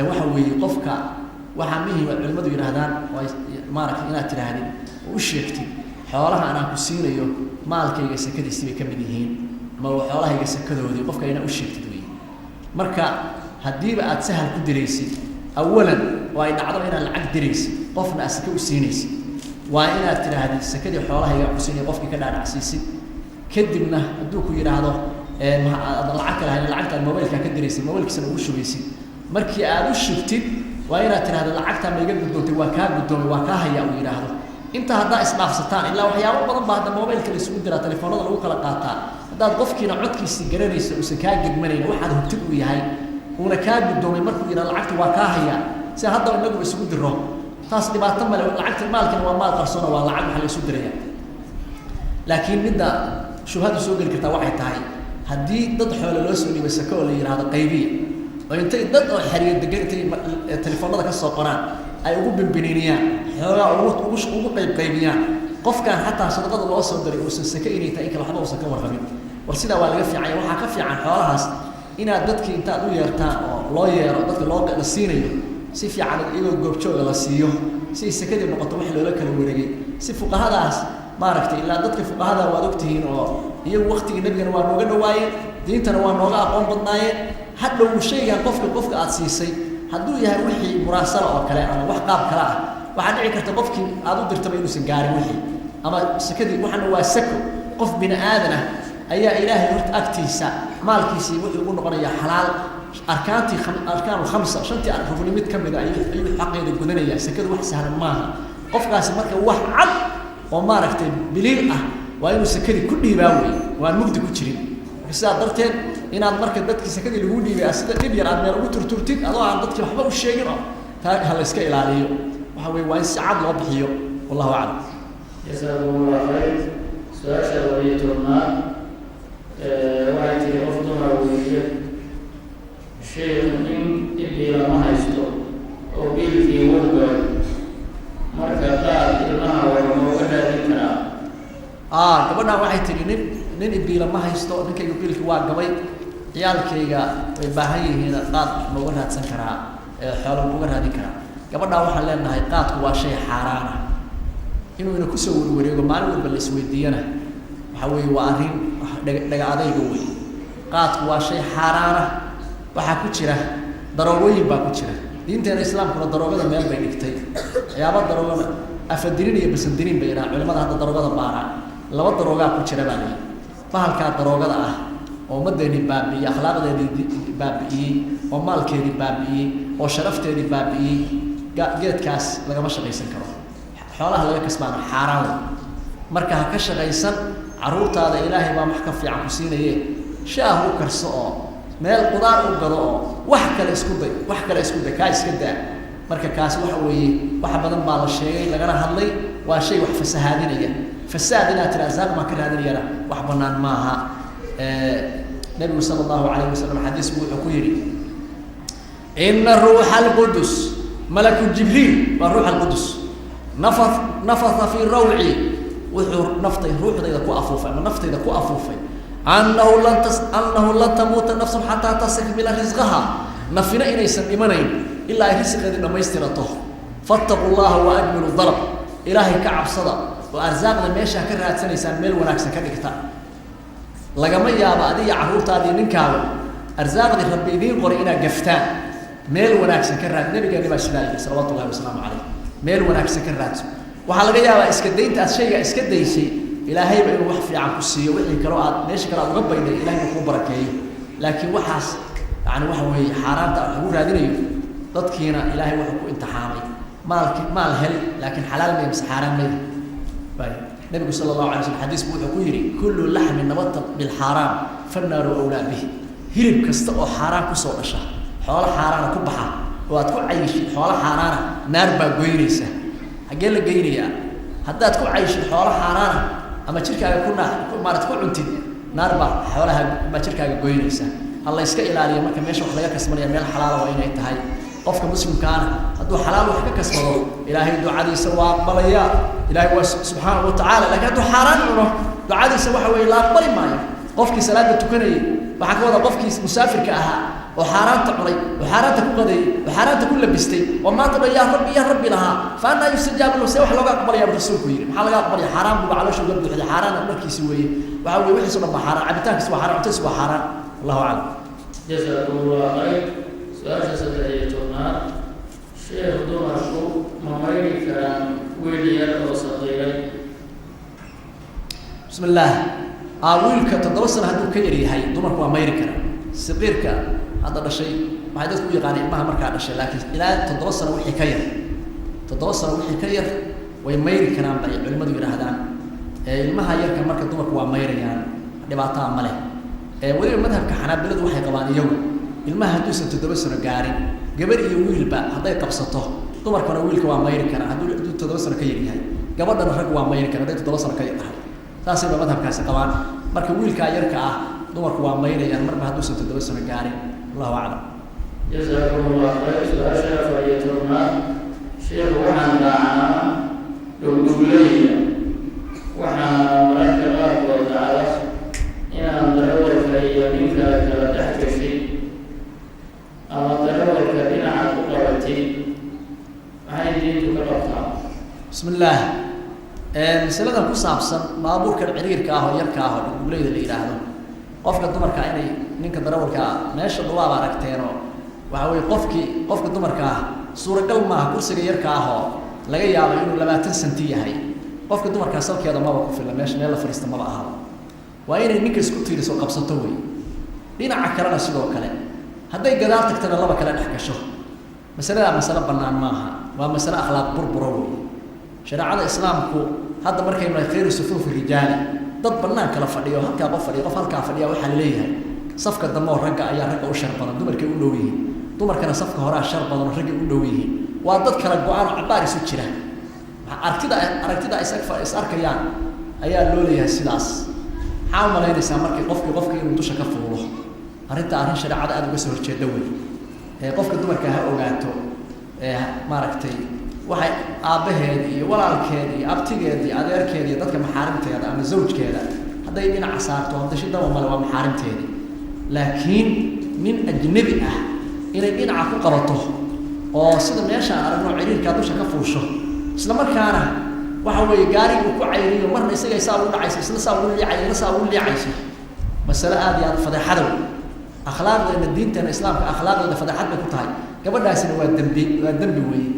waxa weeye qofka waxaa muhima culimadu yidhahdaan oo ay maaragtay inaad tidhaahdid oo u sheegtid: xoolaha anaan ku siinayo maalkayga sakadiisi bay ka mid yihiin, ama xoolahayga sakadoodii, qofka inaad u sheegtid wey. Marka haddiiba aad sahal ku diraysid awalan oo ay dhacdo inaad lacag diraysid qofna aad sake u siinaysid, waa inaad tidhaahdid sakadii xoolahayga ku siinaya, qofkii ka dhaadhacsiisid. Kadibna hadduu ku yidhaahdo aad lacag kale hayn, lacagta aad mobailkaa ka diraysid, mobailkiisana ugu shubaysid. Markii aad u shubtid waa inaad tidhahdo: lacagtaa ma iga guddoontay? Waa kaa guddoomay, waa kaa hayaa, uu yidhaahdo. Intaa haddaa isdhaafsataan, ilaa waxyaabo badan baa hadda mobailka la isugu diraa, telefoonada lagu kala qaataa, haddaad qofkiina codkiisii garanayso, uusan kaa gedmanayn, waxaad hubtid uu yahay, uuna kaa guddoomay markuu yidhahdo lacagta waa kaa hayaa, sida haddaba inagu isugu diro, taas dhibaato male. Lacagta maalkina waa maal qarsoona, waa lacag waxa la isu diraya. Laakiin midda shubhadu soo geli kartaa waxay tahay haddii dad xoole loo soo dhiibay sako oo la yidhaahdo qaybiya, oo intay dad oo xeriyo degan intay telefoonada ka soo qoraan ay ugu bimbiniiniyaan xoogaa, ugu qayb qaybiyaan, qofkaan xataa sadaqada loo soo diray uusan sake inay tahay in kale waxba uusan ka warrabin. War sidaa waa laga fiicanya. Waxaa ka fiican xoolahaas inaad dadkii intaad u yeertaan oo loo yeero dadka loo la siinayo, si fiican iyagoo goobjooga la siiyo, si ay sakadii noqoto wax loola kala wareegay. Si fuqahadaas maaragtay, ilaa dadka fuqahada waad ogtihiin oo iyagu waktigii nabigana waa nooga dhawaayeen, diintana waa nooga aqoon badnaayeen. Hadhow shaygan qofka aad siisay hadduu yahay wixii muraasala oo kale ama wax qaab kale ah, waxaa dhici karta qofkii aad u dirtaba inuusan gaarin wixii ama sakadii. Waxana waa sako, qof bini aadan ah ayaa ilaahay horta agtiisa maalkiisii wuxuu ugu noqonayaa xalaal. Arkaantii arkaan khamsa, shantii rukni mid ka mid a ayuu xaqeeda gudanaya. Sakadu wax sahlan maaha. Qofkaasi marka wax cad oo maaragtay biliil ah waa inuu sakadii ku dhiibaa wey, waan mugdi ku jirin. Marka sidaa darteed inaad marka dadkii sakadii lagu dhiibay sida dhib yar aad meel ugu turturtid adoo aan dadkii waxba u sheegin oo Taa ha la iska ilaaliyo. Waxa weye waa in si cad loo bixiyo. Wallahu aclam. Jasaakum Allah khayr. Su-aasha 12aad waxay tiri qof dumar weeye: sheekh, nin ibiila ma haysto oo biilkii wuu galay, marka qaar ilmaha waa mooga raadin karaa? Gabadhan waxay tihi nin ibiila ma haysto, ninkayga biilki waa gabay, ciyaalkayga way baahan yihiin, qaad mauga raadsan karaa, xoola mauga raadin karaa? Gabadhaa waxaan leenahay, qaadku waa shay xaaraana. Inuu ina kusoo warwareego maalin walba la isweydiiyana waxa weeye waa arrin dhega dhega adayga wey. Qaadku waa shay xaaraana. Waxaa ku jira daroogooyin baa ku jira. Diinteena islaamkuna daroogada meel bay dhigtay. Waxyaaba daroogada afadirin iyo basandirin bay idhahaan culimada hadda daroogada baaraan. Laba daroogaa ku jira baa layihi. Bahalkaa daroogada ah oo ummaddeennii baabi'iyey, akhlaaqdeedii baabi'iyey, oo maalkeedii baabi'iyey, oo sharafteedii baabi'iyey, geedkaas lagama shaqaysan karo. Xoolaha laga kasbaana xaaraan wey. Marka ha ka shaqaysan. Carruurtaada Ilaahay baa wax ka fiican ku siinaye. Shaah u karso oo meel qudaar u gado oo wax kale isku day, wax kale isku day, kaa iska daa. Marka kaas waxa weeye wax badan baa la sheegay, lagana hadlay. Waa shay wax fasahaadinaya. Fasaad inaad tira arsaaq baan ka raadinayana wax banaan maaha. Nabigu sala allahu alayh wasalam xadiis buu wuxuu ku yidhi: ina ruuxa alqudus, malaku Jibriil waa ruux alqudus, nafatha fii rawci, wuxuu naftay ruuxdayda ku afuufay ama naftayda ku afuufay, annahu lan tamuuta nafsun xataa tastakmila risqaha, nafina inaysan dhimanayn ilaa ay risqeedii dhammaystirato. Fattaquu llaha wa ajmilu dalab. Ilaahay ka cabsada oo arsaaqda meeshaa ka raadsanaysaan meel wanaagsan ka dhigta. Lagama yaabo adiga, carruurtaadii, ninkaaga arsaaqdii Rabbi idiin qoray inaad gaftaan. Meel wanaagsan ka raad. Nabigeeni baa sidaa yidhi, salawatu llahi wasalaamu calayh. Meel wanaagsan ka raadso. Waxaa laga yaabaa iska daynta aad shaygaa iska daysay Ilaahayba inuu wax fiican ku siiyo. Wixii kaloo aad meesha kale aad uga baydhay, Ilahay inuu kuu barakeeyo. Laakiin waxaas yani waxa weeye xaaraanta wax lagu raadinayo, dadkiina Ilaahay wuxuu ku imtixaamay maalki maal hel, laakiin xalaal may mise xaaraan may bay. Nabigu sala allahu alay slam xadiis buu wuxuu ku yidhi: kullu laxmin nabata bilxaaraam fannaaru awlaa bih. Hilib kasta oo xaaraan kusoo dhasha, xoolo xaaraana ku baxa, oo aad ku cayishid xoolo xaaraana, naar baa goynaysa. Xaggee la geynayaa? Haddaad ku cayshid xoolo xaaraana ama jirkaaga ku naa maarata ku cuntid, naar baa xoolaha baa jirkaaga goynaysa. Ha la iska ilaaliyo. Marka meesha wax laga kasbanaya meel xalaala waa inay tahay. Qofka muslimkaana hadduu xalaal wax ka kasbado, Ilaahay ducadiisa waa aqbalaya. Ilahay waa subxaanahu watacala. Lakin hadduu xaaraan cuno, ducadiisa waxa weye la aqbali maayo. Qofkii salaada tukanayay, waxaa ka wada qofkii musaafirka ahaa oo xaaraanta cunay oo xaaraanta ku qadeeyey oo xaaraanta ku labistay oo maanta dhan yaa Rabbi, yaa Rabbi lahaa, fa annaa yustajaabu lahu? See wax looga aqbalaya bu rasuulku yidhi? Maxaa laga aqbalaya? Xaaraan buuba caloosha uga buuxday. Xaaraana dharkiisi weeye. Waxa weye wixiis o dhan baa xaaraan, cabitaankiis waa xaaraan, cuntadiis waa xaaraan. Allahu aclam. Jasaakum Allah khayr. Su-aasha 13aad: sheekh, dumarku ma mayri karaan wiil yar oo saqiiray? Bismi illaah. Wiilka 7 sano hadduu ka yar yahay, dumarku waa mayri karaa. Saqiirka hadda dhashay waxay dadku u yaqaaneen ilmaha markaa dhashay, laakiin ilaa 7 sano wixii ka yar, 7 sano wixii ka yar way mayri karaan bay culimadu yidhaahdaan. Ilmaha yarka marka dumarku waa mayrayaan, dhibaataa ma leh. Weliba madhabka Xanaabiladu waxay qabaan iyagu ilmaha hadduusan 7 sano gaarin, gabar iyo wiilba hadday qabsato, dumarkuna wiilka waa mayri karaan hadduu 7 sano ka yar yahay, gabadhana rag waa mayri karan hadday 7 sano ka yar tahay. Saasay ba madhabkaasi qabaan. Marka wiilkaa yarka ah dumarku waa mayrayaan marba hadduusan 7 sano gaarin. Allahu aclam. Jasaakum Allah khayr. Su-aasha 14aad: sheekh, waxaan raacnaa dhugdhugleyda, waxaana mararka qaarkood dhacda inaan darawalka iyo ninka kala dhex gashid ama darawalka dhinaca ku qabatid. Maxay diintu ka qabtaa? Bismi illaah. Masaladan ku saabsan baabuurkan ciriirka ah oo yarka ah oo dhugdhugleyda la yidhaahdo, qofka dumarka inay ninka darawalkaa meesha dhawaaba aragteenoo, waxa weye qofka dumarka ah suuragal maaha kursiga yarka ah oo laga yaabo inuu 20 santi yahay. Qofka dumarkaa salkeeda maba ku filla meesha, meel la fadhiista maba ahaba. Waa inay ninka isku tiiriso, qabsato wey. Dhinaca kalena sidoo kale, hadday gadaal tagtana laba kale dhex gasho. Masaladaa masale bannaan maaha, waa masale akhlaaq burbura wey. Shareecada islaamku hadda markaynu nahay khayru sufuufi rijaali, dad bannaan kala fadhiyo, halkaa qof fadhiyo, qof halkaa fadhiya, waxaa laleeyahay safka dambe oo ragga ayaa ragga u shar badan, dumarkay u dhow yihiin. Dumarkana safka horaa shar badan oo raggay u dhow yihiin. Waa dad kala go-aan oo cabaar isu jira. Aragtida is arkayaan ayaa loo leeyahay sidaas. Maxaa u malaynaysaa markii qofkii inuu dusha ka fuulo? Arrinta arrin shareecada aada uga soo horjeeda wey. Qofka dumarka ha ogaato, maaragtay, waxay aabbaheed iyo walaalkeed iyo abtigeed iyo adeerkeed iyo dadka maxaarimteeda ama zawjkeeda hadday dhinaca saarto, hadda shidaba male, waa maxaarimteedi. Laakiin nin ajnabi ah inay dhinaca ku qabato oo sida meeshaan aragno ciriirkaa dusha ka fuusho, isla markaana waxa weeye gaarigi uu ku cayriyo, marna isaga saa ugu dhacayso, isna saa ugu liicay, isna saa ugu liicayso, masale aada iyo aada fadeexada wey. Akhlaaqdeena, diinteena islaamka, akhlaaqdeeda fadeexad bay ku tahay. Gabadhaasina waa dembi, waa dembi weeye.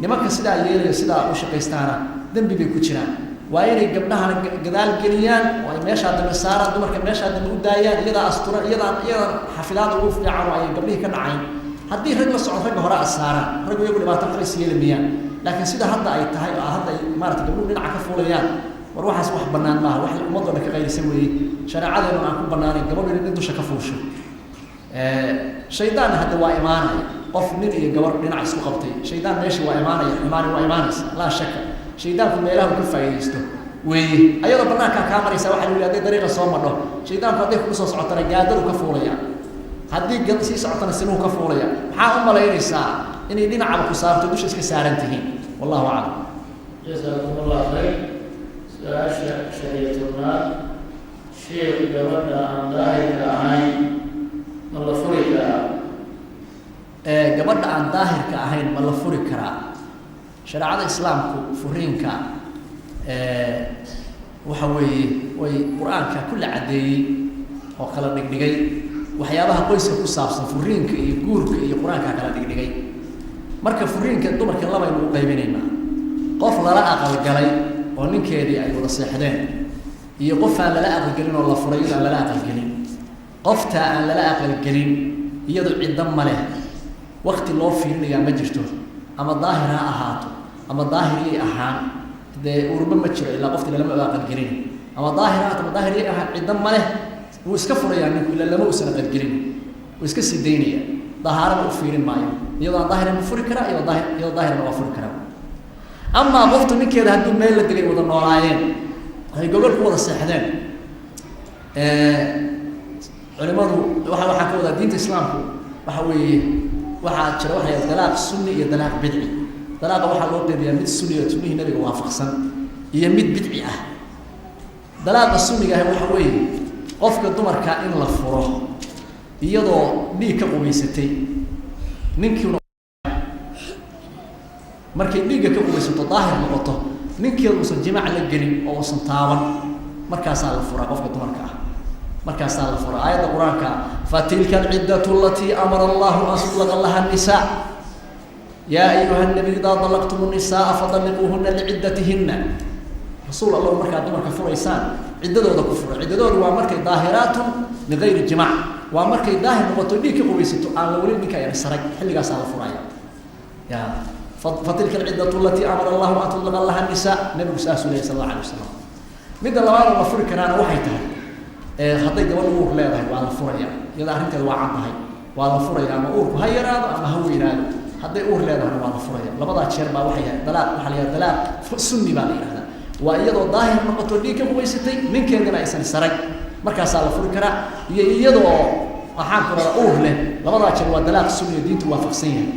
Nimanka sidaa yeelayo, sidaa u shaqaystaana, dembi bay ku jiraan. Waa inay gabdhahana gadaal geliyaan oo ay meeshaa dambe saaraan, dumarka meeshaa dambe u daayaan, iyadaa asturan, iyadaa xafidaada ugu fiican oo ay gabdhihii ka dhacayn. Haddii rag la socdo, ragga hore as saaraan. Raggu iyagu dhibaato waxba is yeeli mayaan. Laakiin sida hadda ay tahay oo hadda ay maarata gabdhuhu dhinaca ka fuulayaan, war waxaas wax banaan maaha, wax ummadoo dhan ka qaylisa weeye. Shareecadeenu aan ku banaanayn gabadhu inay nin dusha ka fuusho. Shaydaanna hadda waa imaanaya. Qof nin iyo gabar dhinac isku qabtay, shaydaan meesha waa imaanaya, xumaani waa imaanaysa, laa shaka. Shaydaanku meelaha uu ka faa'iidaysto weeye. Ayadoo banaankaa kaa maraysa, waxa la yidhi hadday dariiqa soo madho, shaydaanku hadday kugu soo socotana gaadadu ka fuulaya, haddii gad sii socotana sinuhu ka fuulaya. Maxaa u malaynaysaa inay dhinacaba ku saarto, dusha iska saaran tihiin? Wallahu aclam. Jasaakum Allah khayr. Su-aasha 15aad: sheekh, gabadha aan daahirka ahayn ma la furi karaa? Gabadha aan daahirka ahayn ma la furi karaa? Shareecada islaamku furiinka waxa weeye way qur-aanka kula caddeeyey oo kala dhigdhigay waxyaabaha qoyska ku saabsan, furiinka iyo guurka iyo qur-aankaa kala dhigdhigay. Marka furiinka dumarka labaynu u qaybinaynaa: qof lala aqalgalay oo ninkeedii ay wada seexdeen, iyo qof aan lala aqalgelin oo la furay iyadoo aan lala aqalgelin. Qoftaa aan lala aqalgelin iyadu ciddo ma leh, wakti loo fiirinayaa ma jirto. Ama daahir ha ahaato ama daahiriyay ahaan, dee urba ma jiro ilaa qofti lalama aqalgelin. Ama daahir ha ahaato ama daahiriyay ahaan, ciddo ma leh. Wuu iska furayaa ninku, ilaa lama uusan aqalgelin, wuu iska sii daynaya, dahaarana u fiirin maayo. Iyadoo aan daahirin ma furi karaa, iyadoo daahir, iyadoo daahirna waa furi karaa. Amaa qoftu ninkeeda hadduu meel la degay, wada noolaayeen, ay gogol ku wada seexdeen, culimadu waxaa ka wadaa diinta islaamku waxa weeye waxaa jira waxa la dalaaq sunni iyo dalaaq bidci. Dalaaqa waxaa loo qeybiyaa mid sunni oo sunnihii nabiga waafaqsan iyo mid bidci ah. Dalaaqa sunniga ahi waxa weeye qofka dumarka in la furo iyadoo dhiig ka qubaysatay ninkiina. Markay dhiigga ka qubaysato, daahir noqoto, ninkeedu uusan jimaac la gelin oo uusan taaban, markaasaa la furaa qofka dumarka ah, markaasaa la furaa. Aayadda qur-aanka: "Fatilka alciddatu alatii amara allahu an tutlaqa laha nisaa. Yaa ayuha nabiy idaa dalaqtum nisaaa fadalliquuhuna liciddatihinna." Rasuul Allahu, markaad dumarka furaysaan, ciddadooda ku fura. Ciddadoodu waa markay daahiraatun min gayri jimaac, waa markay daahir noqoto, dhiig ka qubaysato, aan la weli ninka ayaan sarag, xilligaasaa la furaya. Ya fatilka alciddatu alatii amara allahu an tutlaqa laha nisaa, nabigu saasuu leeyay sal alla alay wasalam. Midda labaad oo la furi karaana waxay tahay hadday gabadh uur leedahay, waa la furaya. Iyada arrinteeda waa caddahay, waa la furaya, ama uurku ha yaraado ama ha weynaado. Hadday uur leedahana waa la furaya. Labadaa jeer baa waxay yahay dalaaq, waxaa la yidhaha dalaaq sunni baa la yidhahdaa. Waa iyadoo daahir noqoto, dhiig ka qubaysatay, ninkeedana aysan sarag, markaasaa la furi karaa, iyo iyadoo waxaan ku rahdaa uur leh. Labadaa jeer waa dalaaq sunni oo diintu waafaqsan yahay.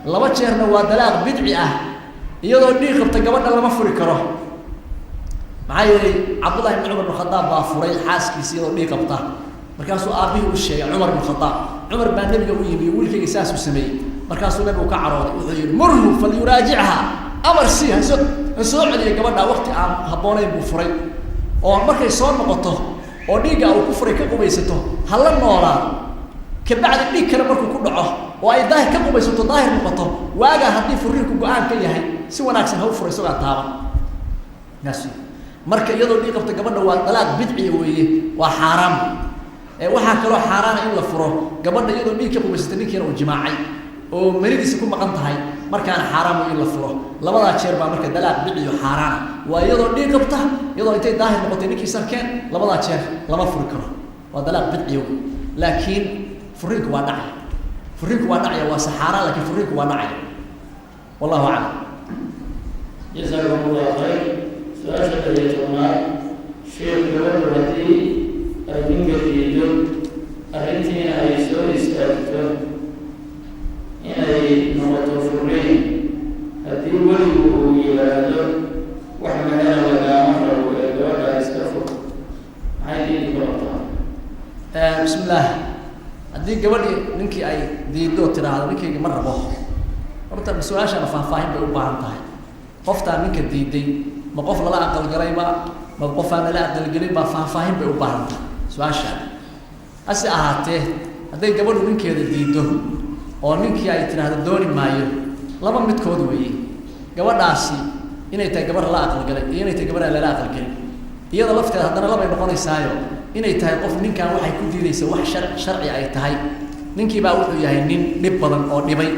Laba jeerna waa dalaaq bidci ah. Iyadoo dhiig qabta gabadha lama furi karo. Maxaa yeelay, Cabdullahi ibn Cumar ibn Khadaab baa furay xaaskiisa iyadoo dhiig qabta. Markaasuu aabbihii u sheegay Cumar ibn Khadaab. Cumar baa nebiga u yimi: "Wiilkayga saasuu sameeyey." Markaasuu nabigu ka carooday, wuxuu yihi: "Murhu falyuraajicha." Amar sii, ha soo celiyo gabadha, waqti aan habboonayn buu furay, oo markay soo noqoto oo dhiigga uu ku furay ka qubaysato, ha la noolaado. Kabacdi dhiig kale markuu ku dhaco oo ay daahir ka qubaysato, daahir noqoto, waagaa haddii furiinku go-aan ka yahay, si wanaagsan ha u furay isagoo aan taaban. Saas marka iyadoo dhiig qabta gabadha waa dalaaq bidciya weeye, waa xaaraam. Waxaa kaloo xaaraana in la furo gabadha iyadoo dhiig ka qubaysatay, ninkiina uu jimaacay oo manidiisa ku maqan tahay, markaana xaaraam in la furo. Labadaa jeer baa marka dalaaq bidciyo xaaraana. Waa iyadoo dhiig qabta, iyadoo intay daahir noqotay ninkii sarkeen. Labadaa jeer lama furi karo, waa dalaaq bidciyo. Laakiin furiinku waa dhacaya, furiinku waa dhacaya. Waa saxaaraan, lakiin furiinku waa dhacaya. Wallahu aclam. Jasaakum Allah khayr. Su-aasha 16aad, sheekh, gabadhu haddii ay ninka diido, arrintiina ay soo istaagto inay noqoto furiin, haddii weligu uu yihaahdo wax mahena lagaama rabo ee gabadha iska fur, maxay diidi ku qabtaa? Bismi illaah. Haddii gabadhii ninkii ay diido, tiraahdo ninkayga ma rabo, horta su-aashaana faahfaahin bay u baahan tahay. Qoftaa ninka diiday ma qof lala aqalgalayba, ma qof aan lala aqalgelin ba? Faahfaahin bay u baahan tahay su-aashaan. Hase ahaatee, hadday gabadhu ninkeeda diido oo ninkii ay tidhaahdo dooni maayo, laba midkood weeye: gabadhaasi inay tahay gabar lala aqalgalay iyo inay tahay gabar aan lala aqalgelin. Iyada lafteeda haddana labay noqonaysaayo, inay tahay qof ninkan waxay ku diidaysa wax sharci ay tahay, ninkii baa wuxuu yahay nin dhib badan oo dhibay,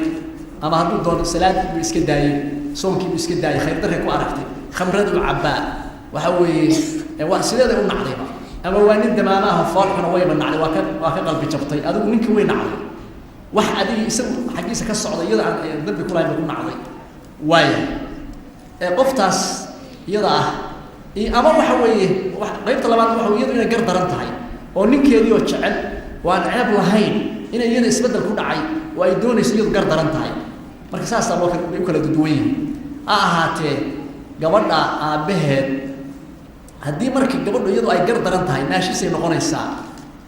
ama hadduu doono salaadii buu iska daayey, soonkii buu iska daayey, khayr darray ku aragtay, khamraduu cabbaa, waxa weeye waa sideeday u nacdayba, ama waa nin damaama ah, foolxuna, wayba nacday, waa ka qalbi jabtay, adigu ninkii way nacday, wax adigii isagu xaggiisa ka socda iyada aan dambi kulahayn bay ku nacday. Waaya, qoftaas iyada ah, ama waxa weeye qaybta labaad, waxa iyadu inay gar daran tahay oo ninkeedii oo jecel oo aan ceeb lahayn inay iyada isbeddel ku dhacay oo ay doonayso, iyadu gar daran tahay. Marka saasaa loo bay u kala duwan yihiin. Ha ahaatee, gabadha aabbaheed haddii marka gabadhu iyadu ay gar daran tahay, naashisay noqonaysaa.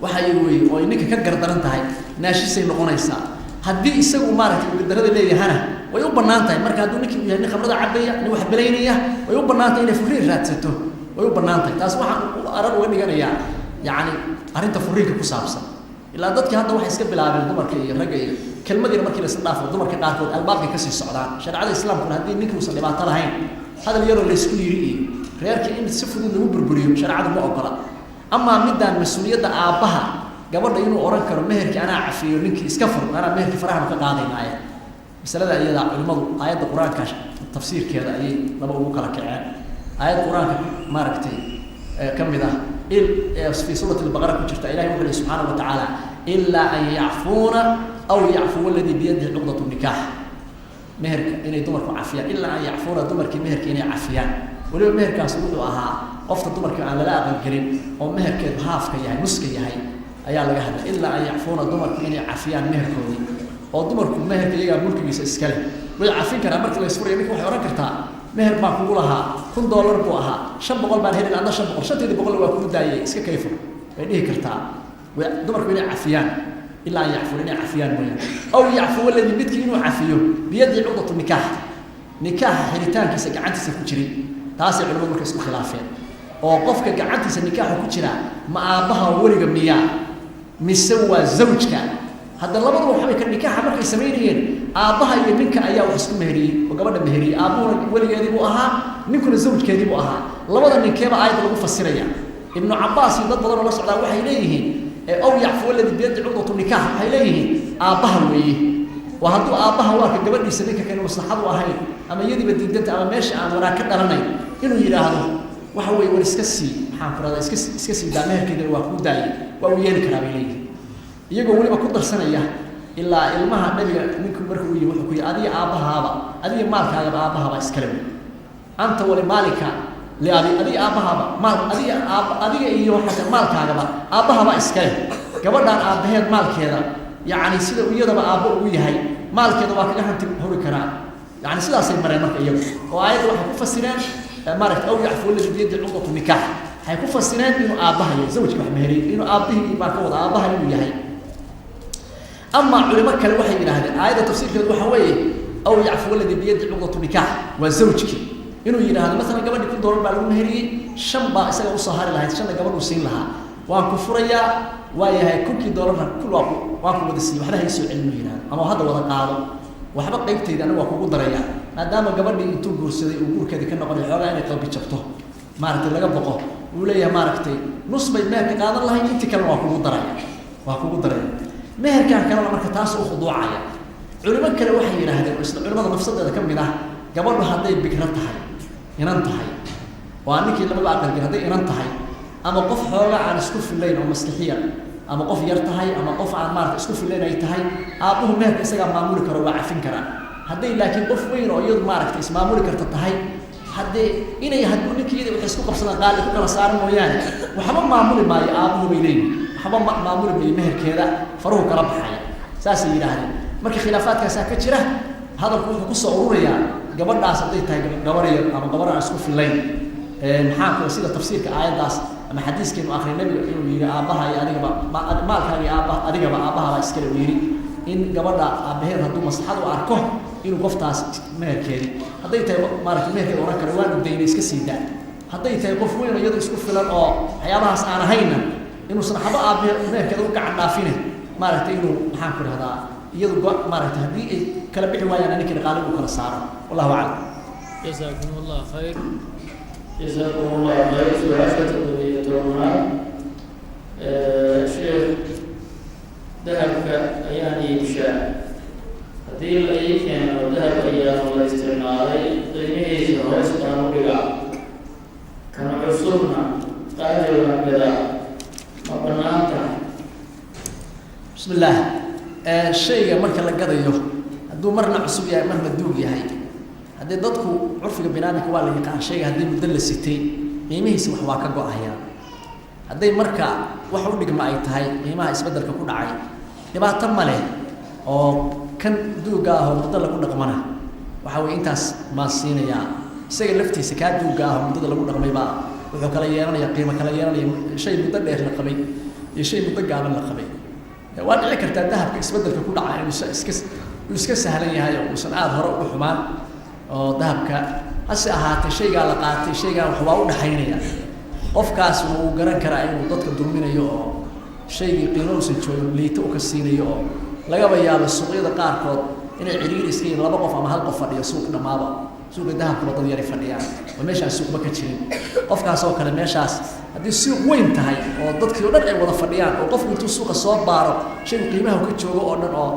Waxay wey oo ay ninka ka gar daran tahay, naashisay noqonaysaa. Haddii isagu maaragtay uu gardarada leeyahana, way u banaan tahay. Marka hadduu ninkii uu yahay nin khamrada cabaya, nin wax belaynaya, way u banaan tahay inay furiin raadsato, way u banaan tahay. Taas waxaan arar uga dhiganayaa, yacni, arrinta furiinka ku saabsan. Ilaa dadkii hadda waxay iska bilaabeen dumarka iyo ragga iyo kelmadiina markii la isla dhaafo, dumarka qaarkood albaabkay kasii socdaan. Shareecada Islaamkuna haddii ninkii uusan dhibaato lahayn, hadal yaroo laysku yiri iyo reerkii in si fudud lagu burburiyo shareecadu ma ogola. Amaa middaan mas-uuliyadda aabbaha gabadha inuu ohan karo meherkii anaa cafiyo, ninkii iska fur, anaa meherkii farahanu ka qaadaynaaye, masalada iyadaa culimadu aayadda Qur-aanka tafsiirkeeda ayay laba ugu kala kaceen. Aayadda Qur-aanka maaragtay ka mid ah fi suurati Albaqara ku jirta, Ilahi wuxuu lehy subxaana wa tacaala: "Ilaa an yacfuuna aw yacfuwa aladii biyadihi cuqdatu nikaax." Meherka inay dumarku cafiyaan, ilaa an yacfuuna, dumarkii meherka inay cafiyaan. Weliba meherkaas wuxuu ahaa qofta dumarka aan lala aqalgelin oo meherkeedu haafka yahay, nuska yahay ayaa laga hadlay. Ilaa an yacfuuna, dumarku inay cafiyaan meherkoodii, oo dumarku meherka iyagaa mulkigiisa iskale, way cafin karaan. Markii la isfuraya ninka waxay odhan kartaa: "Meher baan kugu lahaa, $1000 buu ahaa, 500 baan helin, adna 500, shanteedii boqolna waa kugu daayay, iska kayfur," bay dhihi kartaa. Dumarku inay cafiyaan, ilaa an yacfuuna, inay cafiyaan mooyaan, aw yacfuwa aladii, midkii inuu cafiyo, biyadii cuqdatu nikaax, nikaaxa xiritaankiisa gacantiisa ku jiray. Taasay culimadu marka isku khilaafeen, oo qofka gacantiisa nikaaxa ku jiraa ma aabbaha weliga miyaa mise waa zawjka? Hadda labaduba waxbay ka nikaaxa markay samaynayeen, aabbaha iyo ninka ayaa wax isku meheriyey oo gabadha meheriyey. Aabbuhuna weligeedii buu ahaa, ninkuna zawjkeedii buu ahaa. Labada ninkeeba aayadda lagu fasiraya? Ibnu Cabbaas iyo dad badan oo la socdaa waxay leeyihiin aw yacfuwa aladii biyadi cuqdatu nikaax, waxay leeyihiin aabbaha weeye. Oo hadduu aabbaha u arka gabadhiisa ninka kale maslaxadu ahayn, ama iyadiiba diidanta, ama meesha aan wanaag ka dhalanayn, inuu yidhaahdo waxa weye war iska sii, maxaan ku rahdaa, iska sii daa, meherkeedana waa kuu daayay, waa uu yeeli karaa bay leeyihiin, iyagoo weliba ku darsanaya ilaa ilmaha nabiga ninku marka uu yimi wuxuu ku yihi: "Adiga aabbahaaba, adiga maalkaagaba aabbahaaba iskale wey, anta walimaalika liabi, adiga aabbahaaba maal, adiga aab, adiga iyo waxaa maalkaagaba aabbahaaba iskale." Gabadhaan aabbaheed maalkeeda, yacni sida iyadaba aabbo ugu yahay, maalkeeda waa kaga hanti huri karaa. Yani sidaasay mareen marka iyagu, oo aayadda waxay ku fasireen maaragta aw yacfu alladii biyadi cuqdatu nikaax, waxay ku fasireen inuu aabbaha yahay zawjka wax meheriyey, inuu aabbihii baa ka wada aabbaha inuu yahay. Amaa culimo kale waxay yidhaahdeen aayadda tafsiirkeedu waxa weeye aw yacfu alladii biyadi cuqdatu nikaax waa zawjkii, inuu yidhaahdo masalan gabadhii $1000 baa lagu meheriyey, shan baa isaga usoo hari lahayd, shanna gabadhuu siin lahaa, waan ku furayaa, waa yahay, kunkii doolarna kul waa ku waan ku wada siiyey, waxba hay soo celin, inuu yidhahdo, ama hadda wada qaado, waxba qaybtayda anigu waa kugu daraya, maadaama gabadhii intuu guursaday uu guurkeedii ka noqonay, xoogaa inay qalbi jabto maaragtay laga boqo, uu leeyahay maaragtay nus bay meherka qaadan lahayd, intii kalena waa kugu daraya, waa kugu daraya meherkan kalena. Marka taas u khuduucaya. Culimo kale waxay yidhaahdeen oo isla culimada nafsadeeda ka mid ah, gabadhu hadday bikro tahay, inan tahay, waa ninkii lamaba aqalgin, hadday inan tahay ama qof xooga aan isku filayn oo maskixiya, ama qof yar tahay, ama qof aan maarata isku filayn ay tahay, aabbuhu meherka isagaa maamuli karo, waa cafin karaa. Hadday laakiin qof weyn oo iyadu maaragtay ismaamuli karta tahay, haddee inay hadduu ninkii waxay isku qabsadaan qaali ku kala saaran mooyaane, waxba maamuli maayo aabuhu bay leeyihin, waxba maamuli maayo, meherkeeda faruhu kala baxaya, saasay yidhaahdeen. Marka khilaafaadkaasaa ka jira. Hadalku wuxuu kusoo ururayaa gabadhaas hadday tahay gabar yar ama gabar aan isku fillayn, maxaa kula sida tafsiirka aayaddaas ama xadiiskeenu akriya nabiga inuu yidhi aabbaha iyo adigaba, maalkaaga iyo aabbaha adigaba aabbahabaa iskale uu yidhi, in gabadha aabbaheed hadduu maslaxad u arko inuu qoftaas meherkeedi hadday tahay maaragtay meherkeeda ohan karo waanu daynay, iska sii daa. Hadday tahay qof weyn oo iyadu isku filan oo waxyaabahaas aan ahayna, inuusan waxba aabbahe meherkeeda u gacan dhaafine, maaragtay inuu maxaan ku dhahdaa iyadu go maaragtay haddii ay kala bixi waayaan ninkii qaali uu kala saaro. Wallahu aclam. Jasaakum Allah khayr. Jasaakum Allah khayr. Su-aasha 17aad: sheekh, dahabka ayaan iibshaa, haddii la ii keeno dahab ayaanu la isticmaalay, qiimihiisa hoos baan u dhigaa, kan cusubna qaali baan gadaa, ma bannaan tahay? Bismi illaah. Shayga marka la gadayo hadduu marna cusub yahay marna duug yahay, haddii dadku curfiga binaadamka waa la yaqaan, shayga haddii muddo la sitay qiimihiisa wax waa ka go-ahayaan. Hadday marka wax u dhigma ay tahay qiimaha isbeddelka ku dhacay, dhibaato ma leh, oo kan duugga ah oo muddo lagu dhaqmana waxa weye intaas maan siinayaa. Isaga laftiisa kaa duugga ah oo muddada lagu dhaqmay baa wuxuu kala yeelanaya qiimo kala yeelanaya shay muddo dheer la qabay iyo shay muddo gaaban la qabay. Waa dhici kartaa dahabka isbeddelka ku dhaca inuu iska uu iska sahlan yahay oo uusan aada hore ugu xumaan oo dahabka, hase ahaatee shaygaa la qaatay shaygaan wax waa u dhaxaynaya. Qofkaas wuu garan karaa inuu dadka dulminayo oo shaygii qiimo uusan joogin liito u ka siinayo, oo lagaba yaabo suuqyada qaarkood inay ciriiri iska yihiin, laba qof ama hal qof fadhiyo suuq dhammaaba, suuqa dahabkuba dad yari fadhiyaan oo meeshaan suuqba ka jirin. Qofkaas oo kale meeshaas haddii suuq weyn tahay oo dadkii o dhan ay wada fadhiyaan oo qofku intuu suuqa soo baaro shaygu qiimaha ka joogo oo dhan oo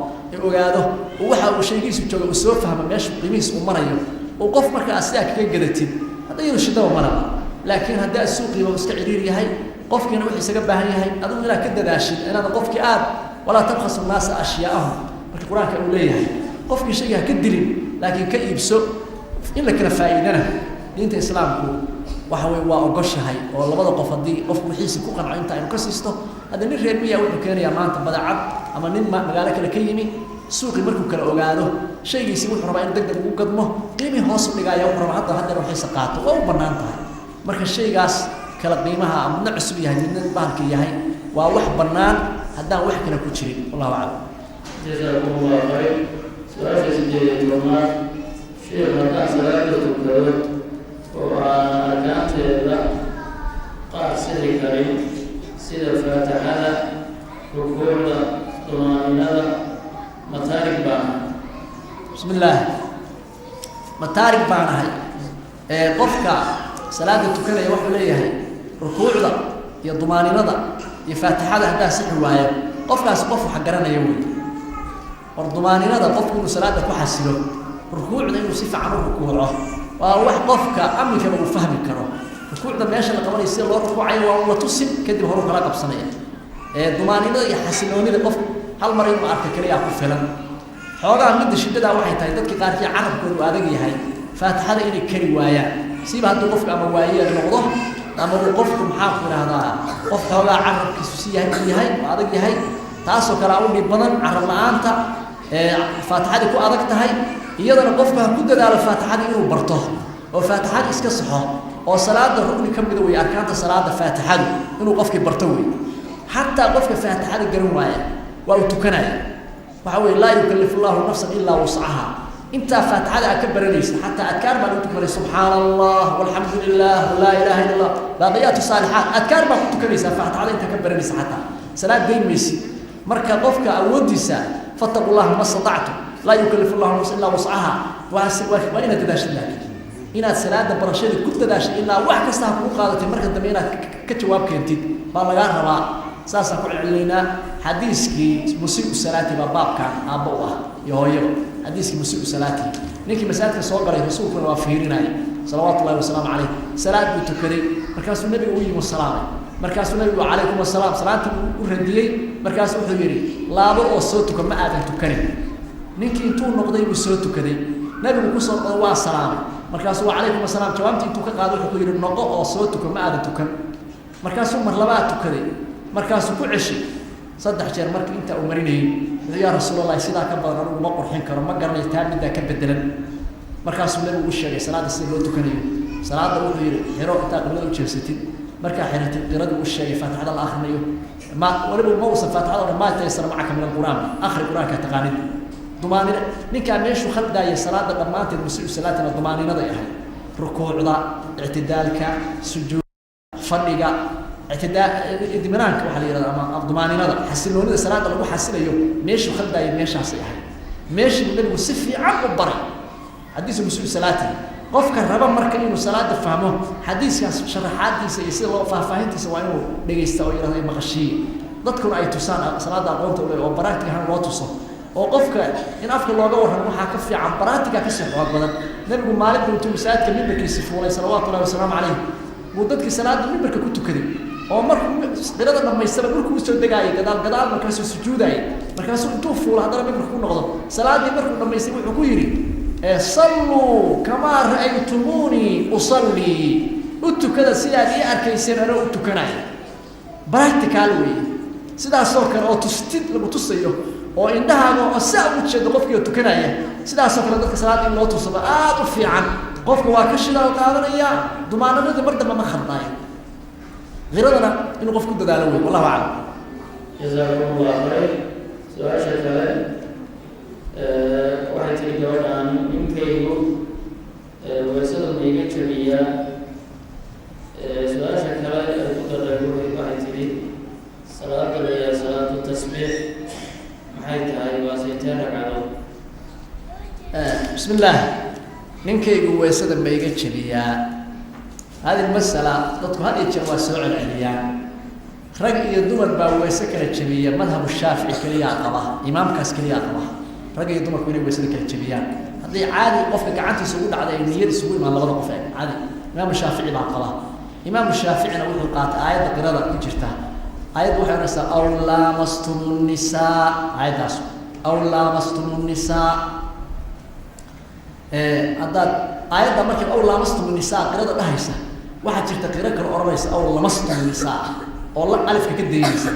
ogaado oo waxa uu shaygiisu jooga uu soo fahmo meeshu qiimihiis uu marayo, oo qof markaa sidaa kaga gadatid hadda iyadu shidaba malaba. Laakiin haddii aad suuqiiba iska ciriir yahay, qofkiina wuxuu isaga baahan yahay adigu inaad ka dadaashid, inaadan qofkii aad walaa tabkhasu nnaasa ashyaaahum marka qur-aanka uu leeyahay, qofkii shayga ha ka dilin laakiin ka iibso. In la kala faa'iidana diinta islaamku waxa wey waa ogoshahay, oo labada qof haddii qofku wixiisi ku qanco inta aynu ka siisto. Hadda nin reer miya wuxuu keenayaa maanta badeecad ama nin magaalo kale ka yimi, suuqii markuu kala ogaado shaygiisi wuxuu rabaa in deg deg ugu gadmo, qiimihii hoos u dhigaya, wuxuu rabaa hadda haddana wixiisa qaato, waa u bannaan tahay. Marka shaygaas kala qiimaha midna cusub yahay midna bahalka yahay waa wax bannaan haddaan wax kale ku jirin. Wallahu aclam. Jasaakum Allah khayr. Su-aasha 18aad: sheekh, haddaan salaada tukado oo aanan arkaanteeda qaar sixi karin, sida faatixada, rukuucda, dumaaninada, mataarig baan ahay? Bismi illaah. Mataarig baan ahay. Qofka salaada tukanaya wuxuu leeyahay rukuucda iyo dumaaninada iyo faatixada haddaan sixi waayo, qofkaasi qof wax garanaya wey. War dumaaninada qofku inuu salaada ku xasilo, rukuucda inuu si fiican u rukuuco, waa wax qofka aminkaba uu fahmi karo. Rukuucda meesha la qabanayo sida loo rukuucayo waa la tusin, kadib horu kala qabsanaya. Dumaaninada iyo xasiloonida qof hal mar inuu arka kaliyaa ku filan. Xoogaa midda shiddadaa waxay tahay dadka qaarkii carabkoodu adag yahay faatixada inay kari waayaan, siiba hadduu qofku ama waayeel noqdo ama uu qofku maxaa ku idhahdaa qof xoogaa carabkiisu si yahay uu yahay oo adag yahay, taasoo kale a u dhib badan carab la-aanta faatixadii ku adag tahay. Iyadana qofku ha ku dadaalo faatixadii inuu barto oo faatixadii iska saxo, oo salaada rukni ka mida wey arkaanta salaada faatixadu, inuu qofkii barto wey. Xataa qofka faatixada garan waaya waa uu tukanaya. Waxa weye laa yukalifu llahu nafsan ilaa wuscaha. Intaa faatixada aad ka baranaysa xataa adkaar baa lagu tukanay, subxaana allah walxamdu lilah laa ilaha illa allah, baaqiyaatu saalixaat, adkaar baa ku tukanaysaa faatixada intaa ka baranaysa, xataa salaad dayn maysi. Marka qofka awooddiisa fattaqu llaha ma statactum, laa yukalifu llahu nafsan ilaa wuscaha, waa inaad dadaashid, laakiin inaad salaada barashada ku dadaashid ilaa wax kasta ha kugu qaadatay, marka dambe inaad ka jawaab keentid baa lagaa rabaa. Saasaan ku celcelinaynaa. Xadiiskii musiiu salaati baa baabkan aabba u ah iyo hooyaba. Xadiiskii musiiu salaati, ninkii masaajidka soo galay rasuulkuna waa fiirinaya salawaatu ullahi wasalaamu caleyh, salaad buu tukaday, markaasuu nabiga u yimi salaamay, markaasuu nabigu calaykum asalaam salaantii buu u radiyey, markaasuu wuxuu yidhi laabo oo soo tuka ma aadan tukanin. Ninkii intuu noqday buu soo tukaday, nabigu kusoo noqday waa salaamay, markaasuu wacalaykum assalaam jawaabtii intuu ka qaado wuxuu ku yidhi noqo oo soo tuko, ma aadan tukan. Markaasuu mar labaad tukaday, markaasuu ku ceshay 3 jeer. Markii intaa uu marinayay wuxuu yaa rasuulallahi sidaa ka badan anigu ma qurxin karo, ma garanayo taa middaa ka bedelan. Markaasuu nabigu u sheegay salaadda sida loo tukanayo. Salaadda wuxuu yidhi xiro intaa qiblada u jeesatid, markaa xiratid qiradii u sheegay, faatixada la akrinayo, ma waliba ma uusan faatixada o dhan maa tayassara macaka min alqur'aan, akhri qur'aanka taqaanid. Dumaanina ninkaa meeshuu khaldaaya salaada dhammaanteed musii'u salaatina dumaaninaday ahayd, rukuucda, ictidaalka, sujuud, fadhiga, ictidaa idminaanka waxaa la yihahda ama dumaaninada, xasiloonida salaada lagu xasilayo, meeshuu khaldaaya meeshaasay ahayd. Meeshii nabigu si fiican u baray xadiisu musii'u salaati. Qofka raba marka inuu salaada fahmo xadiiskaas sharaxaadiisa iyo sida loo faahfaahintiisa waa inuu dhegeysta oo yidhahdo maqashiiye, dadkuna ay tusaan salaada aqoonta ule oo baraatig ahaan loo tuso, oo qofka in afka looga warramo waxaa ka fiican baraatiga kasii xoog badan. Nabigu maalinta intuu masaajidka mimbarkiisi fuulay salawaatullahi wasalaamu calayh buu dadkii salaada mimbarka ku tukaday, oo markuu qirada dhamaystaba markuu usoo degaayay gadaal gadaal, markaasuu sujuudaayay, markaasuu intuu fuulo haddana mimbarka ku noqdo. Salaaddii markuu dhamaystay wuxuu ku yidhi salluu kamaa ra'aytumuunii usallii, u tukada sidaad ii arkayseen anoo u tukanaya. Practical weeye sidaasoo kale oo tustid lagu tusayo oo indhahaaga oo saa ugu jeedo qofkii oo tukanaya. Sidaasoo kale dadka salaada in loo tusado aada u fiican, qofka waa ka shidaal qaadanaya, dumaanadadii mar dambe ma khaldaayo. Qiradana inuu qof ku dadaalo wey, wallahu aclam. Jazaakum allah khayr. Su-aasha kale waxay tiri gabadhaan, ninkaygu weysada ma iga jabiyaa? Su-aasha kale ay ku darday waxay tidhi salaada layaa salaatu tasbiix maxay tahay, waa saytee ragcadood? Bismi illaah. Ninkaygu weysada ma iga jabiyaa? Hadi masala dadku had iyo jeer waa soo celceliyaan. Rag iyo dumar baa weyse kala jabiya, madhabu shaafici keliyaa qaba, imaamkaas keliyaa qaba rag iyo dumarku inay weysada kala jabiyaan haddii caadi qofka gacantiisa ugu dhacday ay niyad isugu imaan labada qof ee caadi. Imaamu shaafici baa qaba. Imaamu shaaficina wuxuu qaatay aayadda qirada ku jirta. Aayaddu waxay odhanaysaa aw laamastum nisaa, aayaddaas aw laamastum nisaa. Haddaad aayadda markii aw laamastum nisaa qirada dhahaysa, waxaa jirta qiro kale odhanaysa aw lamastum nisaa oo la alifka ka daynaysa.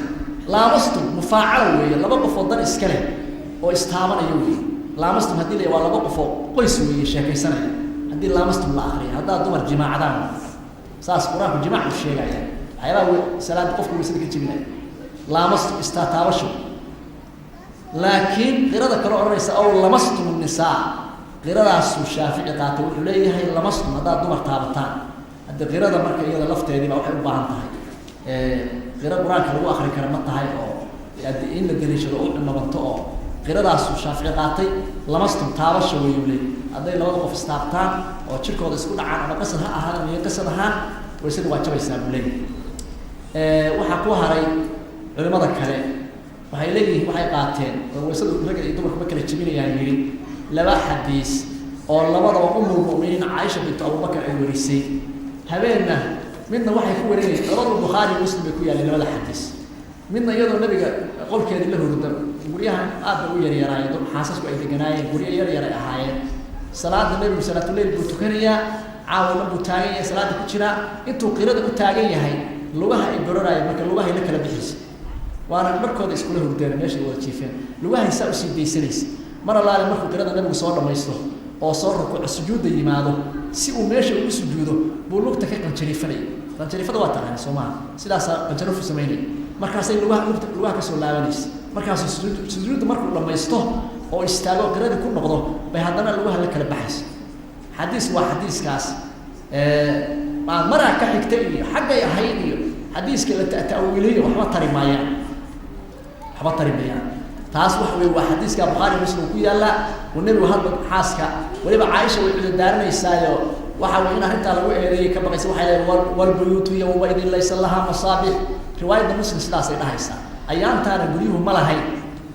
Laamastum mufaacala weeye, laba qof oo dan iska leh oo istaabanaya weeye. Laamastum haddii la waa laba qof oo qoys weeye sheekaysanaya haddii laamastum la akriya. Haddaad dumar jimaacdaan, saas qur-aanku jimaac u sheegaya, waxyaabaha salaada qofka weysada ka jebinaya laamastum istaataabasho. Laakiin qirada kale odhanaysa aw lamastum nisaa, qiradaasuu shaafici qaatay. Wuxuu leeyahay lamastum haddaad dumar taabataan. Haddi qirada marka iyada lafteediiba waxay u baahan tahay qiro qur-aanka lagu akri kara ma tahay oo in la daliishado u nabanto, oo qiradaasuu shaafici qaatay. Lamastum taabasha weeyuu leeyay, hadday labada qof istaabtaan oo jirkooda isku dhacaan ama qasad ha ahaan ama iyo qasad ahaan, waysada waa jabaysaa buu leeyahay. Waxaa ku haray culimada kale waxay leeyihiin, waxay qaateen oo waysadu ragga iyo dumarku ma kala jebinayaan yidhi laba xadiis oo labadaba umulmuminiin Caaisha bintu Abubakar ay warisay. Habeenna midna waxay ku warinayeen, labadaba Bukhaari Muslim bay ku yaaleen labada xadiis. Midna iyadoo nabiga qolkeedii la hurda, guryahan aad bay u yaryaraayeen, xaasasku ay deganaayeen, guryo yar yar ay ahaayeen. Salaada nebigu salaatuleyl buu tukanayaa, caawa dhan buu taagan yahay, salaada ku jiraa. Intuu qirada u taagan yahay lugaha ay barorayeen, marka lugahay la kala bixiysa, waana dharkooda iskula hurdeen meeshay wada jiifeen, lugahay saa usii daysanaysa. Mar allaale markuu qirada nabigu soo dhamaysto oo soo rukuuco, sujuudda yimaado, si uu meesha ugu sujuudo buu lugta ka qanjariifanaya. Qanjariifada waa taqaana soo maha? Sidaasaa qanjarifu samaynaya. Markaasay lugaha lugta lugaha kasoo laabanaysa. Markaasuu sujuudda markuu dhamaysto oo istaago qiradii ku noqdo bay haddana lugaha la kala baxaysa. Xadiis waa xadiiskaas maraa ka xigta iyo xaggay ahayd iyo xadiiska la ta'awiliyo waxba tari maayaan, waxba tari maayaan. Taas waxa wey waa xadiiska Bukhaari Muslim ku yaalla uu nebigu hadba xaaska waliba Caaisha way cudurdaaranaysaayo. Waxa wey in arrintaa lagu eedeeyay ka baqaysa, waxay leedahay walbuyuutu yawmaidin laysa lahaa masaabix. Riwaayadda Muslim sidaasay dhahaysaa. Ayaantaana guryuhu ma lahayn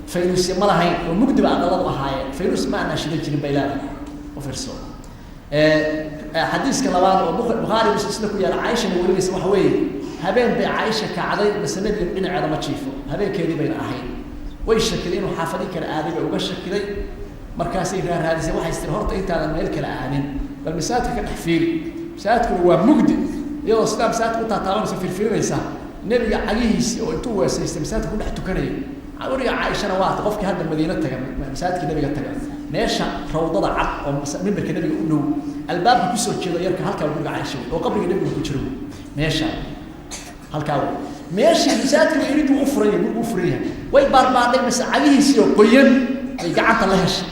faynusya, ma lahayn oo mugdiba aqaladu ahaayeen, faynus ma aanaa shidan jirin bay leedahay. U fiirso xadiiska labaad oo Bukhaari Muslim isna ku yaalla, Caaishana warinaysa. Waxa weeye habeen bay Caaisha kacday, mase nebiga dhinaceeda ma jiifo, habeenkeedii bayna ahayd. Way shakiday inuu xaafadii kale aaday bay uga shakiday. Markaasay raaraadisay, waxay tiri horta intaadan meel kale aadin bal masaajidka ka dhex fiiri. Masaajidkuna waa mugdi, iyadoo sidaa masaajidka u taataabanaysa firfirinaysa nebiga cagihiisii oo intuu weesaystay masaajidka ku dhex tukanaya. Weriga Caaishana waa ta qofkii hadda Madiino taga, masaajidka nebiga taga, meesha rawdada cad oo mimbarka nebiga u dhow, albaabka kusoo jeedo yarka, halkaa guriga Caaisha oo qabriga nebiga ku jiro, meesha halkaa wey meeshii masaajidka iridu u furan yahay, gurigu u furan yahay. Way baarbaadhay, mase cagihiisii oo qoyan bay gacanta la heshay.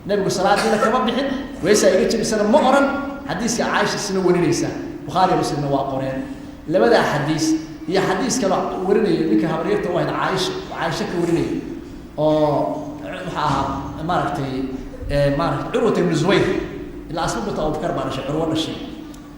Nebigu salaadiina kama bixin, weesaa iga jebisana ma oran. Xadiiska Caaisha isna warinaysa, Bukhaariya Muslimna waa qoreen labadaa xadiis iyo xadiis kale warinaya ninka habaryarta u ahayd Caaisha, Caaisha ka warinaya oo waxa ahaa maaragtay maaragtay Curwata ibnu Zubayr, ilaa Asma bint Abubakar baa dhashay, Curwo dhashay.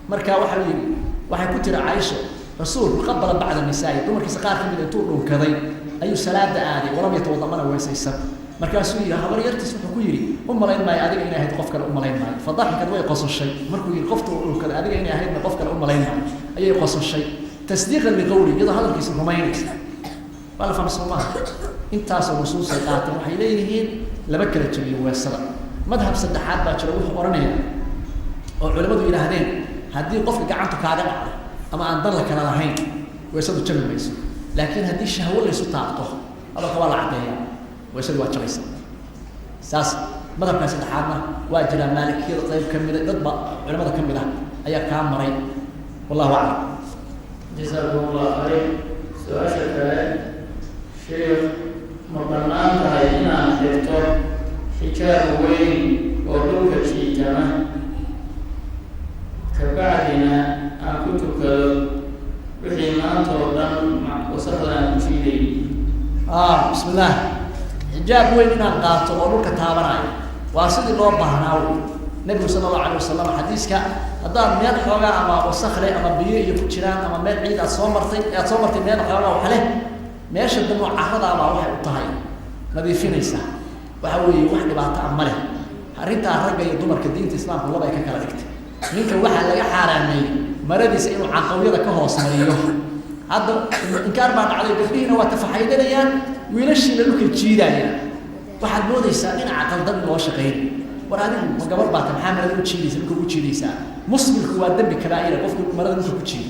Marka waxa yidhi, waxay ku tiri Caaisha, rasuulku qabala bacda nisaai, dumarkiisa qaar ka mid intuu dhunkaday ayuu salaada aaday, walam yatawada, mana weesaysan. Markaasuu yihi habaryartiis, wuxuu ku yidhi, u malayn maayo adiga inay ahayd, qof kale u malayn maayo. Fadaxikad, way qososhay. Markuu yihi qofta uu dhunkaday adiga inay ahaydna qof kale u malayn maayo, ayay qososhay, tasdiiqan liqawli, iyadoo hadalkiisa rumaynaysa. Waa la fahmay soo maaha? Intaasoo nusuusay qaateen, waxay leeyihiin lama kala jabiyo weesada. Madhab saddexaad baa jira, wuxuu odhanaya oo culimadu yidhaahdeen, haddii qofka gacantu kaaga dhacdo ama aan dan la kala lahayn, weesadu jabi mayso, laakiin haddii shahwo laysu taabto, hadalka waa la caddeeyaa, weesadu waa jabaysa. Saas madhabkaa saddexaadna waa jiraa, maalikiyada qayb ka mida, dadba culimada ka mid ah ayaa kaa maray. Wallahu aclam. Jasaakum Allah khayr. Su-aasha kale, sheekh, ma bannaan tahay inaan xirto xijaab weyn oo dhulka jiitama, kabacdina aan ku tukado wixii maanta oo dhan wasaqda aan ku jiiday? Bismi illah. Xijaab weyn inaan qaato oo dhulka taabanayo waa sidii loo baahnaa wey. Nebigu sala allahu alayh wasalam xadiiska, haddaad meel xoogaa ama wasakle ama biyo iyo ku jiraan ama meel ciid aad soo martay, aad soo martay meel xoogaa wax leh, meesha dambe carradaabaa waxay u tahay nadiifinaysaa, waxa weeye wax dhibaato ah ma leh. Arrintaa ragga iyo dumarka diinta islaamku laba ay ka kala dhigtay. Ninka waxaa laga xaaraameeyey maradiisa inuu canqawyada ka hoos mariyo. Hadda inkaar baa dhacday, gabdhihiina waa tafaxaydanayaan, wiilashiina dhulkay jiidayaan. Waxaad moodaysaa dhinaca qaldan in loo shaqeyn. War adigu ma gabar baata? Maxaa marada u jiidaysa, dhulka u jiidaysaa? Muslimku waa dembi kabaa'ira qofku marada dhulka ku jiido,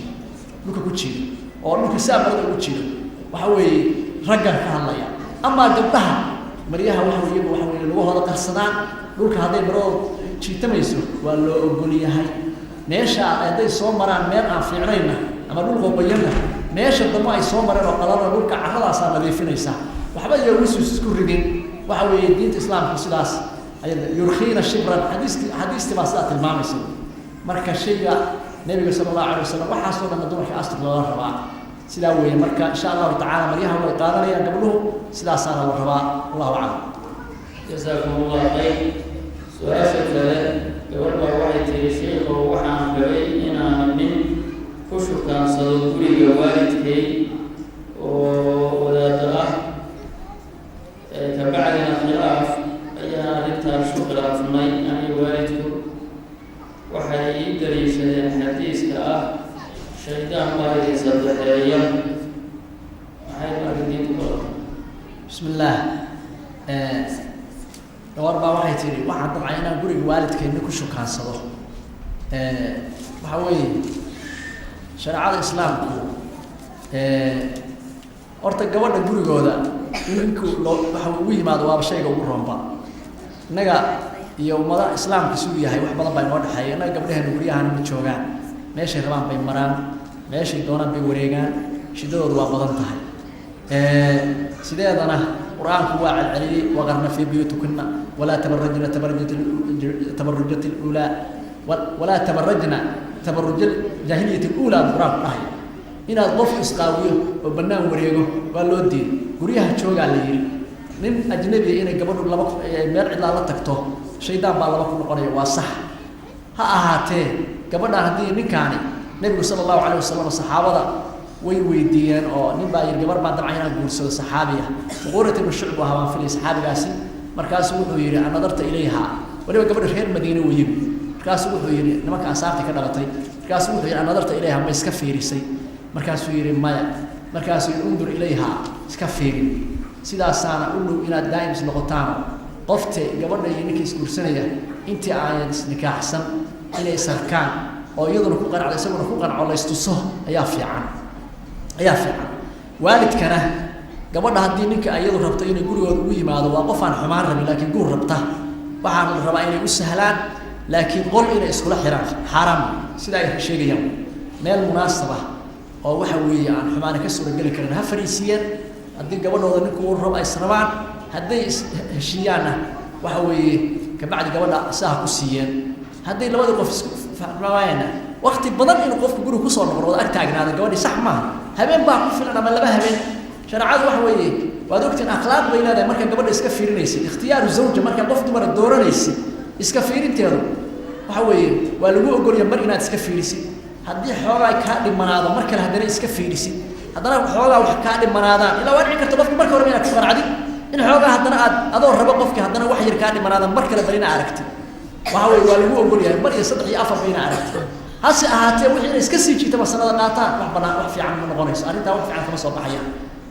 dhulka ku jiido oo dhulka saa marada ugu jiido. Waxa weeye raggan ka hadlaya. Amaa gabdhaha maryaha waxa wey iyagu waxa weye lugahooda qarsadaan, dhulka hadday maradooda jiitamayso waa loo ogol yahay. Meesha hadday soo maraan meel aan fiicnayna ama dhul qoqoyanna, meesha dambe ay soo mareen oo qalana, dhulka carradaasaa nadiifinaysa. Waxba iyo wisuus isku ridin. Waxa weeye diinta islaamku sidaas yurkiina shibran, xadiiski xadiistii baa sidaa tilmaamaysa. Marka shayga nebiga sala allahu alay wasalam waxaasoo dhanna dumarka astur loola rabaa, sidaa weeye. Marka insha allahu tacala maryaha way qaadanayaan gabdhuhu, sidaasaana la rabaa. Allahu aclam. Jasaakum Allah khayr. Su-aasha kale, gabadh baa waxay tiri, sheikow, waxaan rabay inaan nin ku shukaansado guriga waalidkay oo wadaado ah, kabacdina khilaaf ayaan arrintaas ku khilaafnay aniga waalidku. Waxay ii daliishadeen xadiiska ah shaydaan baa idin saddexeeya. Maxay marka diinta ku qabtaa? Bismi illaah. Gabar baa waxay tihi, waxaan damcay inaan guriga waalidkeenna ku shukaansado. Waxa weeye shareecada islaamku horta gabadha gurigooda in ninku loo waxa ugu yimaado waaba shayga ugu roonba. Innaga iyo ummada islaamka siduu yahay wax badan baa inoo dhexeeya. Innaga gabdhaheena guryahana ma joogaan, meeshay rabaan bay maraan, meeshay doonaan bay wareegaan, shidadoodu waa badan tahay. Sideedana qur-aanku waa celceliyey, waqarna fii buyuutikuna walaa tabarajna tabarujat lulaa, walaa tabarajna tabaruj jaahiliyat lulaa buu qur-aanku dhahaya. Inaad qof isqaawiyo oo bannaan wareego waa loo diiday, guryaha joogaa la yidhi. Nin ajnabiya inay gabadhu laba meel cidlaa la tagto, shaydaan baa laba ku noqonaya, waa sax. Ha ahaatee gabadhaan haddii ninkaani, nebigu sala allahu alayh wasalam saxaabada way weydiiyeen oo nin baa yidhi, gabar baan dabcan inaan guursado, saxaabi ah, Muquurat ibnu Shucb ahaa baan filay saxaabigaasi. Markaasuu wuxuu yidhi, anadarta ilayha? Waliba gabadha reer Madiine weeye. Markaasuu wuxuu yidhi, nimanka ansaarta ka dhalatay, markaasuu wuxuu yidhi, anadarta ilayha, ma iska fiirisay? Markaasuu yidhi, maya. Markaasuu yidhi, undur ilayha, iska fiirin. Sidaasaana u dhow inaad daa'im is noqotaano. Qofte gabadha iyo ninka isguursanaya intii aanan isnikaaxsan inay isarkaan oo iyaduna ku qanacdo isaguna ku qanco, la istuso ayaa fiican, ayaa fiican. Waalidkana gabadha haddii ninka iyadu rabto inay gurigooda ugu yimaado, waa qof aan xumaan rabin laakiin guur rabta, waxaa la rabaa inay u sahlaan, laakiin qol inay iskula xiraan xaaraam, sida ay sheegayaan. Meel munaasaba oo waxa weeye aan xumaana ka suurageli karin ha fariisiyeen haddii gabadhooda ninku uu rabo ay israbaan. Hadday is heshiiyaanna, waxa weeye kabacdi gabadha saa ha ku siiyeen. Hadday labadii qof isku fahmawaayana, waqti badan inuu qofku guriga kusoo noqdo wada ag taagnaada gabadhii sax maaha. Habeen baa ku filan ama 2 habeen. Shareecadu waxa weeye waad ogtiin, akhlaaq bay leedahay. Markaa gabadha iska fiirinaysid, ikhtiyaaru zawja, markaa qof dumara dooranaysid, iska fiirinteedu waxa weeye waa lagu ogolaya mar inaad iska fiirisid. Haddii xoogaa kaa dhimanaado, mar kale haddana iska fiirisid, haddana xoogaa wax kaa dhimanaadaan, ilaa waa dhici karta qofki marka horeba inaad ku qanacdid, in xoogaa haddana aad adoo rabo qofki haddana wax yar kaa dhimanaadaan, mar kale bal ina aragtid. Waxa weye waa lagu ogol yahay mar iyo 3 iyo 4 ba ina aragtid. Hase ahaatee wixii inay iska sii jiitaba sanada qaataan, wax banaan, wax fiican ma noqonayso arrintaa, wax fiican kama soo baxayaan.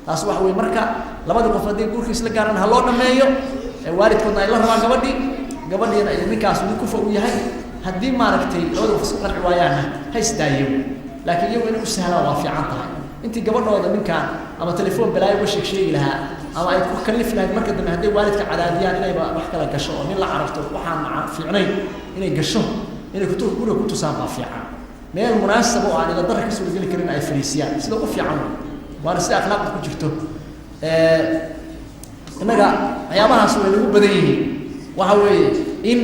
Taas waxa weye marka labadii qof haddii guurka isla gaaran ha loo dhameeyo, waalidkoodna ay la rabaan gabadhii, gabadhiina ay ninkaas nin kufa u yahay. Haddii maaragtay labada qof isku qanci waayaanna, ha isdaayo, laakiin iyagu inay u sahlaan waa fiican tahay. Intii gabadhooda ninkaan ama telefoon balaayo uga sheeg sheegi lahaa ama ay ku kalifi lahayd marka dambe hadday waalidka cadaadiyaan inayba wax kala gasho oo nin la cararto, waxaan fiicnayn inay gasho, inay kutu guriga ku tusaan baa fiican. Meel munaasaba oo aan ila darra ka suurageli karin ay fariisiyaan sida ugu fiican wey, waana sida akhlaaqda ku jirto. Innaga waxyaabahaas way nagu badan yihiin. Waxa weeye in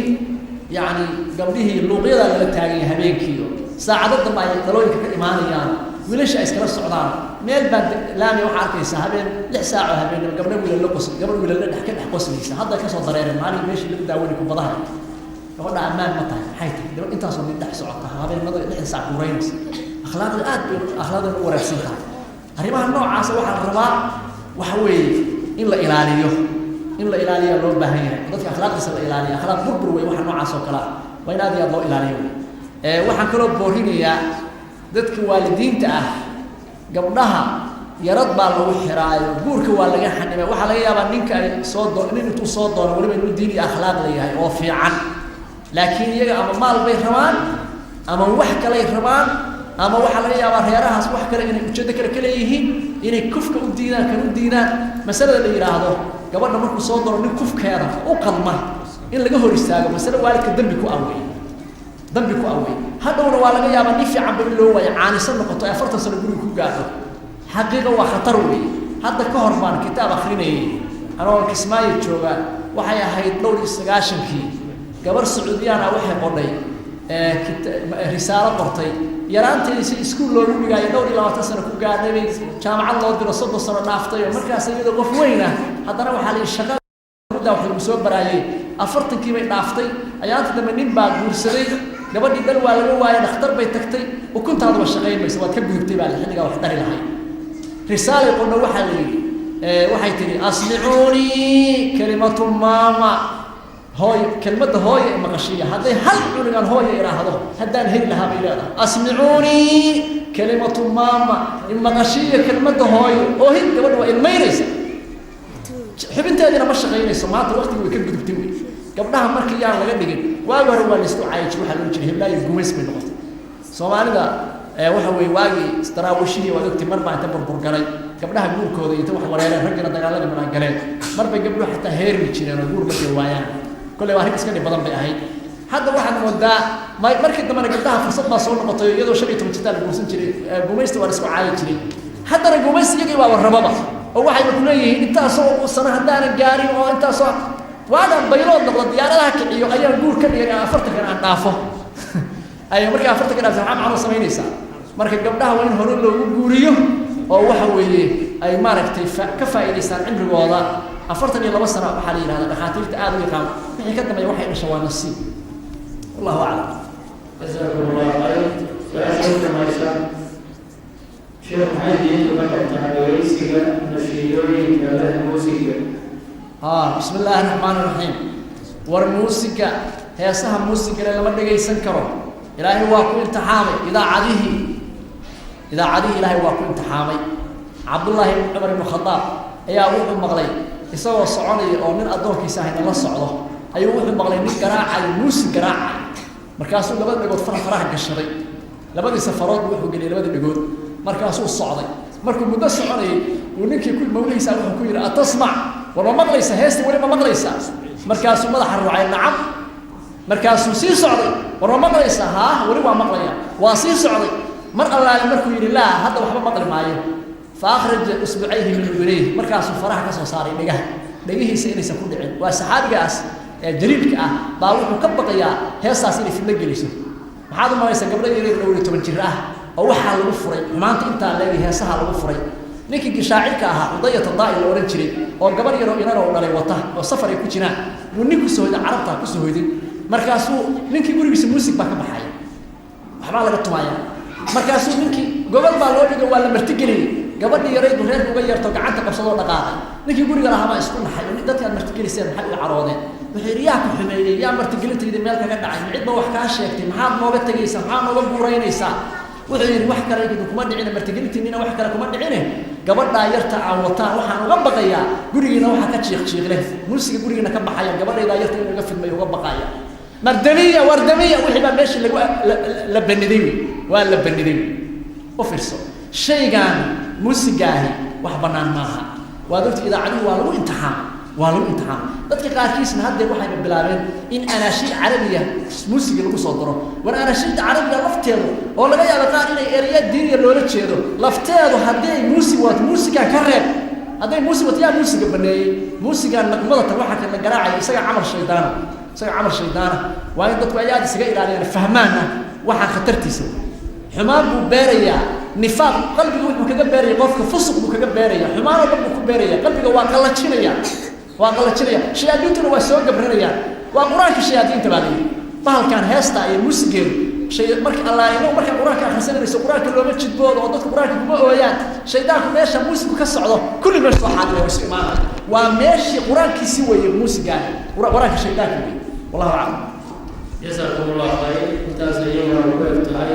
yacni gabdhihii luuqyadaa lala taaganya habeenkiiyo saacado dambe ay dalooyinka ka imaanayaan, wiilasha ay iskala socdaan. Meel baa laami waxaa arkaysaa habeen 6 saac oo habeenimo gabdho wiilal la qos, gabadh wiilal la dhex ka dhex qoslaysa, hadda kasoo dareereen maalin meeshii lagu daawanay kubadaha. Gabadha ammaan ma tahay? Maxay tahay gabadh intaasoo mid dhex socota habeenimada 6 saac guuraynaysa? Akhlaaqda aad bay akhlaaqdan u wanaagsan tahay. Arrimaha noocaasa waxaa la rabaa waxa weeye in la ilaaliyo, in la ilaaliyaa loo baahan yahay. Dadka akhlaaqdiisa la ilaaliya, akhlaaq burbur wey waxa noocaas oo kale ah, waa in aad iyo aad loo ilaaliyo wey. Waxaan kaloo boorinayaa dadka waalidiinta ah, gabdhaha yarad baa lagu xiraayo, guurka waa laga xanimay. Waxaa laga yaabaa ninka ay soo doo nin intuu soo doono weliba inuu diin iyo akhlaaq leeyahay oo fiican, laakiin iyaga ama maal bay rabaan ama wax kaley rabaan, ama waxaa laga yaabaa reerahaas wax kale inay ujeeddo kale ka leeyihiin, inay kufka u diidaan, kan u diidaan. Masalada la yidhaahdo gabadha markuu soo doono nin kufkeeda u qalma in laga hor istaago, masale waalidka dambi ku awey, dambi ku awey. Hadhowna waa laga yaabaa nin fiicanba in loo waayo, caanisan noqoto ee 40 sano guriga ku gaadho. Xaqiiqa waa khatar weeye. Hadda ka hor baan kitaab akrinayay anoo Kismaayo jooga, waxay ahayd dhowr iyo sagaashankii. Gabar Sacuudiyaan ah waxay qodhay risaalo qortay yaraanteedii si iskuul loogu dhigaayo, dhowr iyo 20 sano ku gaadhay bay jaamacad loo diro, 30 sano dhaaftay oo markaas iyadoo qof weyn ah haddana waxaa la yidhi shaqa muddaa wax lagu soo baraayey, 40kii bay dhaaftay. Ayaanta dambe nin baa guursaday gabadhii, dal waa laga waayay, dhakhtar bay tagtay, ukuntaaduba shaqayn maysa, waad ka gudubtay baa xilligaa wax dhali lahay. Risaalay qodho waxaa la yidhi, waxay tihi: "Asmicuunii kalimatu maama", hooyo, kelmadda hooyo ee maqashiya. Hadday hal cunugan hooyo idhaahdo haddaan heli lahaa bay leedahay. "Asmicuunii kalimatu maama", maqashiya kelmadda hooyo. Oohin, gabadha waa ilmaynaysa, xubinteediina ma shaqaynayso maanta, waqtigii way ka gudubtay wey. Gabdhaha marka yaan laga dhigin. Waagi hore waa laisku caayi jir, waxaa loo jiray heblaayo gumays bay noqotay Soomaalida. Waxa weeye waagii daraawiishihii waad ogtay, mar baa inta burbur galay gabdhaha guurkooda inta wax wareereen, raggina dagaaladii manaa galeen, mar bay gabdhuhu xataa heermi jireen oo guur markay waayaan. Kolley waa arrin iska dhib badan bay ahayd. Hadda waxaad moodaa markii dambena gabdhaha fursad baa soo noqotay, iyadoo 15 jirtaa la guursan jiray. Gumaysta waa la isku caayi jiray, haddana gumaysta iyagii baaba rababa oo waxayba kuleeyihiin intaasoo sano haddaanan gaarin oo intaasoo waagaan baylood noqdo, diyaaradaha kiciyo, ayaan guur ka dhigay, 40kan aan dhaafo. Ay markii 40ka dhaafto maxaa macno samaynaysaa? Marka gabdhaha waa in hore loogu guuriyo oo waxa weeye ay maaragtay ka faa'iidaystaan cimrigooda. 42 sano waxaa la yidhahdaa, dhakhaatiirta aada u yaqaan, wixii ka dambeeya waxay dhasha waa nasiib. Wallahu aclam. Jazakum Allah khayr. Su-aasha u dambaysa: Sheekh, maxay diintu ka qabtaa dhageysiga nashiidooyinka leh muusiga? Bismi illaahi raxmaan raxiim. War muusiga, heesaha muusigale lama dhegaysan karo. Ilaahay waa ku imtixaamay idaacadihii, idaacadihii Ilaahay waa ku imtixaamay. Cabdullaahi ibn Cumar ibnu Khadaab ayaa wuxuu maqlay Isagoo soconaya oo nin addoonkiisa ahayna la socdo ayuu wuxuu maqlay nin garaacayo muusig garaacay. Markaasuu labada dhegood faraha gashaday, labadii safarood wuxuu geliyay labada dhegood. Markaasuu socday. Markuu muddo soconayay uu ninkii ku mawlihiisa wuxuu ku yidhi: "Atasmac? War ma maqlaysa heesta? Weli ma maqlaysaa?" Markaasuu madaxa ruucay: "Nacam." Markaasuu sii socday. "War ma maqlaysaa?" "Haa, weli waa maqlaya." Waa sii socday. Mar allaale markuu yidhi: "Laa, hadda waxba maqli maayo," fa akhraja usbucayhi min udunayhi, markaasuu faraha ka soo saaray dhegaha, dhegihiisa inaysan ku dhicin. Waa saxaabigaas ee jaliilka ah baa wuxuu ka baqayaa heestaas inay fidno geliso. Maxaad u malaysaa gabdho yaryar 14 jir ah oo waxaa lagu furay xumaanta intaa leegi, heesaha lagu furay? Ninkii gishaacirka ahaa, Cudayata Daa'i la odhan jiray, oo gabar yaroo inan oo dhalay wata oo safar ay ku jiraan buu nin kusoo hoyday, carabta kusoo hoyday. Markaasuu ninkii gurigiisa muusig baa ka baxaya, waxbaa laga tumaya. Markaasuu ninkii gobol baa loo dhigay, waa la martigeliyey. Gabadhii yarayd buu reerka uga yeerto, gacanta qabsadoo dhaqaaqay. Ninkii guriga lahaa baa isku naxay: "Dadki aad martigeliseen maxay u caroodeen?" Wuxuu yidhi: "Yaa ku xumeeyey? Yaa martigelintaydi meel kaga dhacay? Ma cid ba wax kaa sheegtay? Maxaad nooga tegaysaa? Maxaad nooga guuraynaysaa?" Wuxuu yidhi: "Wax kale idin kuma dhicine, martigelintiinina wax kale kuma dhicine, gabadhaa yarta aan wataan waxaan uga baqayaa gurigiina waxaa ka jiiq jiiqleh, muusiga gurigiina ka baxaya, gabadhaydaa yarta inuu iga fidmayo uga baqaya." Mardamiya, wardamiya, wixii baa meeshii lagu la baniday wey, waa la baniday wey. U fiirso, shaygan muusigaahi wax bannaan maaha. Waad ogta, idaacaduhu waa lagu imtixaamay, waa lagu imtixaamay. Dadka qaarkiisna haddee waxayba bilaabeen in anaashiid carabiya muusiga lagu soo daro. War anaashiidda carabiga lafteedu, oo laga yaabo qaar inay ereya diiniya loola jeedo, lafteedu haddii ay muusig wato, muusigaa ka reeb. Hadday muusig wato, yaa muusiga baneeyey? Muusigaa naqmada tan waxa kan la garaacaya isaga camal shaydaana, isaga camal shaydaana. Waa in dadku ay aada isaga ilaaliyaan, fahmaanna waxaa khatartiisa. Xumaan buu beerayaa, nifaaq qalbiga wuxuu kaga beeraya qofka, fusuq buu kaga beeraya, xumaan oo dhan buu ku beeraya. Qalbiga waa qallajinaya, waa qallajinaya. Shayaadiintuna waa soo gabranayaan. Waa qur-aanka shayaadiinta baa layidhi bahalkan heesta iyo muusigeedu. Shay marka allaahimo markaa qur-aanka akhrisanayso, qur-aanka looma jidboodo oo dadku qur-aanka kuma ooyaan. Shaydaanku meesha muusigu ka socdo kulli meesha soo xaadira, way isu imaanaya. Waa meeshii qur-aankiisi weeye muusigaani, qur-aanka shaydaanka weeye. Wallahu aclam. Jasaakum Allah khayr. Intaas ayaguna ugu eg tahay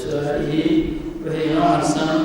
su-aalihii. Wixii inoo harsan.